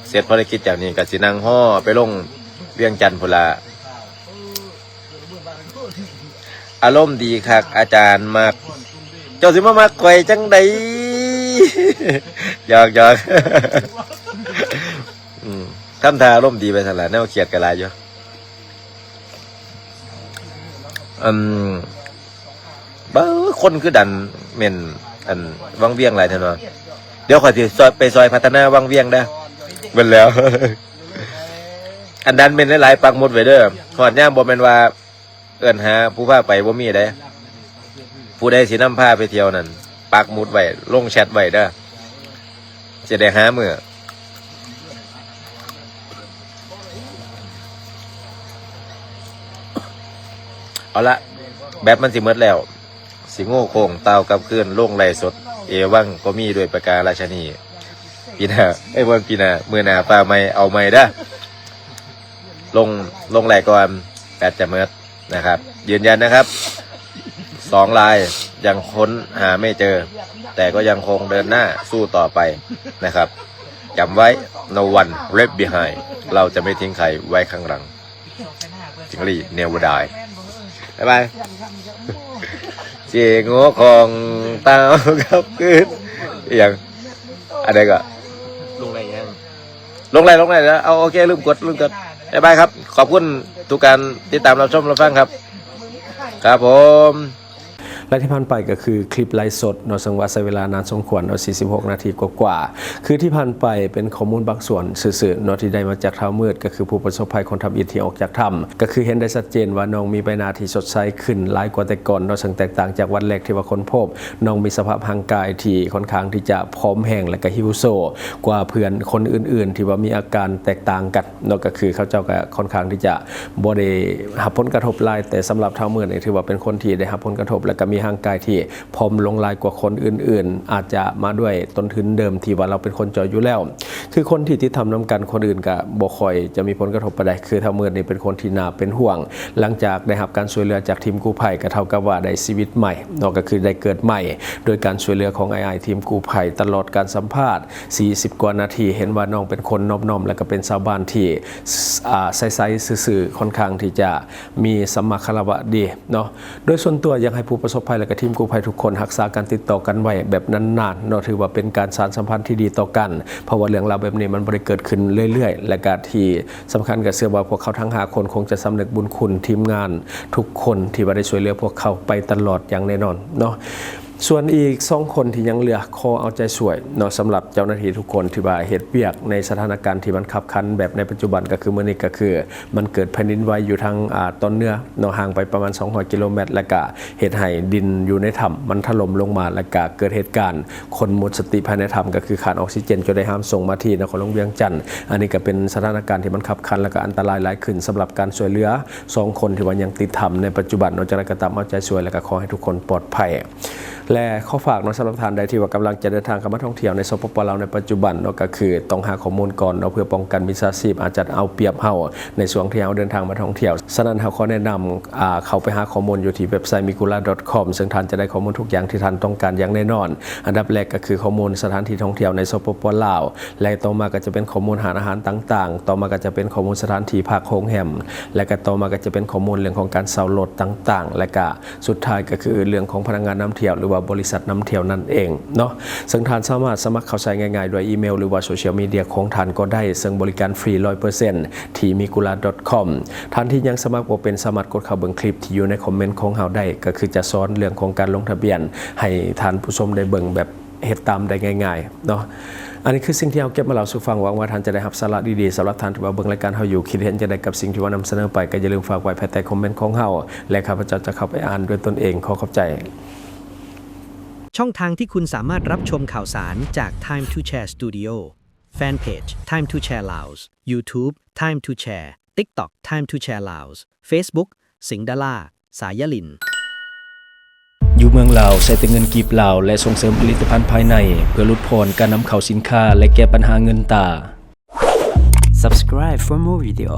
ເສັດພາລະກິດຈາກນີ້ກໍຊິນັ່ງຫໍ່ໄປລົງວຽງຈັນພຸ້ນລະ. ອາລົມດີຄັກ ອາຈານມັກ ເຈົ້າຊິມາມັກຂ້ອຍຈັ່ງໃດ? ຫຍອກໆ ອືມ ທຳທ່າອາລົມດີໄປຊັ້ນລະ ແນວຄຽດກໍຫຼາຍຢູ່. ອັນ ບາ ຄົນຄືດັນແມ່ນ ອັນ ວັງວຽງຫຼາຍແທ້ເນາະ. ດຽວຂ້ອຍຊິຊ່ອຍ ໄປຊ່ອຍພັດທະນາວັງວຽງເດີ ເບິ່ງແລ້ວ ອັນ ດັນແມ່ນຫຼາຍໆ ປັກໝຸດໄວ້ເດີ. ຮອດຍາມບໍ່ແມ່ນວ່າ ເອີ້ນຫາຜູ້ພາໄປບໍ່ມີເດ້. ຜູ້ໃດຊິນຳພາໄປທ່ຽວນັ້ນ ປັກໝຸດໄວ້ ລົງແຊັດໄວ້ເດີ ຊິໄດ້ຫາມື້. ເອົາລະ ແບັດມັນຊິໝົດແລ້ວ ຊິໂງ່ໂຄ້ງຕ່າວກັບຄືນ ລົງໄລຟ໌ສົດ ເອວັງກໍມີດ້ວຍປະກາລາຊະນີ. ປີໜ້າ ເອີຍ ບໍ່ແມ່ນປີໜ້າ ມື້ໜ້າຟ້າໃໝ່ເອົາໃໝ່ເດີ. ລົງ ລົງໄລຟ໌ກ່ອນ ແບັດຈະໝົດ นะครับ ยืนยันนะครับ สองราย ยังค้นหาไม่เจอ แต่ก็ยังคงเดินหน้าสู้ต่อไปนะครับ จำไว้ no one left behind เราจะไม่ทิ้งใครไว้ข้างหลัง Tingli never die ບາຍບາຍ ເສຍງຫົວຂອງເຕົ້າກັບຄືນ ອີ່ຫຍັງ ອັນໃດກໍ ລົງໄລຍັງ? ລົງໄລ ລົງໄລແລ້ວ ເອົາ ໂອເຄ ລືມກົດ ລືມກົດ ບາຍບາຍຄັບ ຂອບຄຸນທຸກການຕິດຕາມຮັບຊົມຮັບຟັງຄັບ ຄັບຜົມ. ແລະທີ່ຜ່ານໄປກໍຄືຄລິບໄລຟ໌ສົດເນາະ ເຊິ່ງວ່າໃຊ້ເວລານານສົມຄວນເນາະ ສີ່ສິບຫົກນາທີກວ່າໆ. ຄືທີ່ຜ່ານໄປເປັນຂໍ້ມູນບາງສ່ວນຊື່ໆເນາະ ທີ່ໄດ້ມາຈາກທ້າວມືດ ກໍຄືຜູ້ປະສົບໄພຄົນທຳອິດທີ່ອອກຈາກຖ້ຳ ກໍຄືເຫັນໄດ້ຊັດເຈນວ່ານ້ອງມີໃບໜ້າທີ່ສົດໃສຂຶ້ນຫຼາຍກວ່າແຕ່ກ່ອນເນາະ ເຊິ່ງແຕກຕ່າງຈາກວັນແລກທີ່ວ່າຄົ້ນພົບ. ນ້ອງມີສະພາບຮ່າງກາຍທີ່ຄ່ອນຂ້າງທີ່ຈະຜອມແຫ້ງ ແລະກະຫິວໂຊກວ່າເພື່ອນຄົນອື່ນໆ ທີ່ວ່າມີອາການແຕກຕ່າງກັນເນາະ ກໍຄືເຂົາເຈົ້າກະຄ່ອນຂ້າງທີ່ຈະບໍ່ໄດ້ຮັບຜົນກະທົບຫຼາຍ. ແຕ່ສຳລັບທ້າວມືດນີ້ ຖືວ່າເປັນຄົນທີ່ໄດ້ຮັບຜົນກະທົບ ແລະກະມີຮ່າງກາຍທີ່ ຜອມລົງຫຼາຍກວ່າຄົນອື່ນໆ ອາດຈະມາດ້ວຍຕົ້ນທຶນເດີມທີ່ວ່າລາວເປັນຄົນຈ່ອຍຢູ່ແລ້ວ. ຄືຄົນທີ່ຕິດຖ້ຳນຳກັນ ຄົນອື່ນກະບໍ່ຄ່ອຍຈະມີຜົນກະທົບປານໃດ. ຄືທ້າວມືດນີ້ເປັນຄົນທີ່ໜ້າເປັນຫ່ວງ. ຫຼັງຈາກໄດ້ຮັບການຊ່ວຍເຫຼືອຈາກທີມກູ້ໄພ ກະເທົ່າກັບວ່າໄດ້ຊີວິດໃໝ່ເນາະ ກະຄືໄດ້ເກີດໃໝ່ ໂດຍການຊ່ວຍເຫຼືອຂອງອ້າຍໆທີມກູ້ໄພ. ຕະຫຼອດການສຳພາດ ສີ່ສິບກວ່ານາທີ ເຫັນວ່ານ້ອງເປັນຄົນນອບນ້ອມ ແລະກະເປັນຊາວບ້ານທີ່ ອາ ໃສໆຊື່ໆ ຄ່ອນຂ້າງທີ່ຈະ ມີສຳມາຄາລະວະດີເນາະ. ໂດຍສ່ວນຕົວຢາກໃຫ້ຜູ້ປະສົບໄພ ແລະກະທີມກູ້ໄພທຸກຄົນຮັກສາການຕິດຕໍ່ກັນໄວ້ແບບນານໆເນາະ ຖືວ່າເປັນການສານສຳພັນທີ່ດີຕໍ່ກັນ ເພາະວ່າເລື່ອງລາວແບບນີ້ມັນບໍ່ໄດ້ເກີດຂຶ້ນເລື້ອຍໆ ແລະກະທີ່ສຳຄັນກະເຊື່ອວ່າພວກເຂົາທັງຫ້າຄົນຄົງຈະສຳນຶກບຸນຄຸນທີມງານທຸກຄົນທີ່ວ່າໄດ້ຊ່ວຍເຫຼືອພວກເຂົາໄປຕະຫຼອດຢ່າງແນ່ນອນເນາະ. ສ່ວນອີກສອງຄົນທີ່ຍັງເຫຼືອ ຂໍເອົາໃຈຊ່ວຍເນາະ ສຳລັບເຈົ້າໜ້າທີ່ທຸກຄົນທີ່ວ່າເຮັດວຽກໃນສະຖານະການທີ່ມັນຄັບຂັນແບບໃນປັດຈຸບັນ ກໍຄືມື້ນີ້ກໍຄື ມັນເກີດແຜ່ນດິນໄຫວຢູ່ທາງ ອາ ຕອນເໜືອເນາະ ຫ່າງໄປປະມານສອງຮ້ອຍກິໂລແມັດ ແລະກະເຮັດໃຫ້ດິນຢູ່ໃນຖ້ຳມັນຖະຫຼົ່ມລົງມາ ແລະກະເກີດເຫດການຄົນໝົດສະຕິພາຍໃນຖ້ຳ ກໍຄືຂາດອອກຊີເຈນ ຈົນໄດ້ຫາມສົ່ງມາທີ່ນະຄອນຫຼວງວຽງຈັນ. ອັນນີ້ກະເປັນສະຖານະການທີ່ມັນຄັບຂັນ ແລະກະອັນຕະລາຍຫຼາຍຂຶ້ນ ສຳລັບການຊ່ວຍເຫຼືອສອງຄົນທີ່ວ່າຍັງຕິດຖ້ຳໃນປັດຈຸບັນເນາະ. ຈັ່ງໃດກະຕາມ ເອົາໃຈຊ່ວຍ ແລະກະຂໍໃຫ້ທຸກຄົນປອດໄພ. ແລະ ຂໍຝາກເນາະ ສຳລັບທ່ານໃດທີ່ວ່າກຳລັງຈະເດີນທາງເຂົ້າມາທ່ອງທ່ຽວໃນ ສປປ ລາວ ໃນປັດຈຸບັນເນາະ ກໍຄືຕ້ອງຫາຂໍ້ມູນກ່ອນເນາະ ເພື່ອປ້ອງກັນມິດສາຊີບອາດຈະເອົາປຽບເຮົາໃນຊ່ວງທີ່ເຮົາເດີນທາງມາທ່ອງທ່ຽວ. ສະນັ້ນ ເຮົາຂໍແນະນຳ ອາ ເຂົ້າໄປຫາຂໍ້ມູນຢູ່ທີ່ເວັບໄຊ ມີກູລາ ດອດ ຄອມ ເຊິ່ງທ່ານຈະໄດ້ຂໍ້ມູນທຸກຢ່າງທີ່ທ່ານຕ້ອງການຢ່າງແນ່ນອນ. ອັນດັບແລກກໍຄືຂໍ້ມູນສະຖານທີ່ທ່ອງທ່ຽວໃນ ສປປ ລາວ ແລະ ຕໍ່ມາກໍຈະເປັນຂໍ້ມູນຮ້ານອາຫານຕ່າງໆ, ຕໍ່ມາກໍຈະເປັນຂໍ້ມູນສະຖານທີ່ພັກໂຮງແຮມ ແລະ ກໍຕໍ່ມາກໍຈະເປັນຂໍ້ມູນເລື່ອງຂອງການເຊົ່າລົດຕ່າງໆ ແລະ ກໍ ສຸດທ້າຍກໍຄືເລື່ອງຂອງພະນັກງານນຳທ່ຽວ ຫຼືວ່າບໍລິສັດນຳທ່ຽວນັ້ນເອງເນາະ. ເຊິ່ງທ່ານສາມາດສະໝັກເຂົ້າໃຊ້ງ່າຍໆດ້ວຍອີເມວ ຫຼືວ່າໂຊຊຽວມີເດຍຂອງທ່ານກໍໄດ້ ເຊິ່ງບໍລິການຟຣີຮ້ອຍເປີເຊັນ ທີ່ ມີກູລາ ດອດ ຄອມ. ທ່ານທີ່ຍັງສະໝັກບໍ່ເປັນ ສາມາດກົດເຂົ້າເບິ່ງຄລິບທີ່ຢູ່ໃນຄອມເມັນຂອງເຮົາໄດ້ ກໍຄືຈະສອນເລື່ອງຂອງການລົງທະບຽນ ໃຫ້ທ່ານຜູ້ຊົມໄດ້ເບິ່ງແບບ ເຮັດຕາມໄດ້ງ່າຍໆເນາະ. ອັນນີ້ຄືສິ່ງທີ່ເຮົາເກັບມາເລົ່າສູ່ຟັງ. ຫວັງວ່າທ່ານຈະໄດ້ຮັບສາລະດີໆ. ສຳລັບທ່ານທີ່ວ່າເບິ່ງລາຍການເຮົາຢູ່ ຄິດເຫັນຈັ່ງໃດກັບສິ່ງທີ່ວ່ານຳສະເໜີໄປ ກໍຢ່າລືມຝາກໄວ້ພາຍໃຕ້ຄອມເມັນຂອງເຮົາ ແລະ ຂ້າພະເຈົ້າຈະເຂົ້າໄປອ່ານດ້ວຍຕົນເອງ. ຂໍຂອບໃຈ. ช่องทางที่คุณสามารถรับชมข่าวสารจาก Time to Share Studio Fanpage Time to Share Laos YouTube Time to Share TikTok Time to Share Laos Facebook สิงดารา สายลิน ຢູ່ເມືອງລາວ ໃຊ້ແຕ່ເງິນກີບລາວ ແລະ ສົ່ງເສີມຜະລິດຕະພັນພາຍໃນ ເພື່ອຫຼຸດຜ່ອນການນຳເຂົ້າສິນຄ້າ ແລະ ແກ້ບັນຫາເງິນຕາ. Subscribe for more video.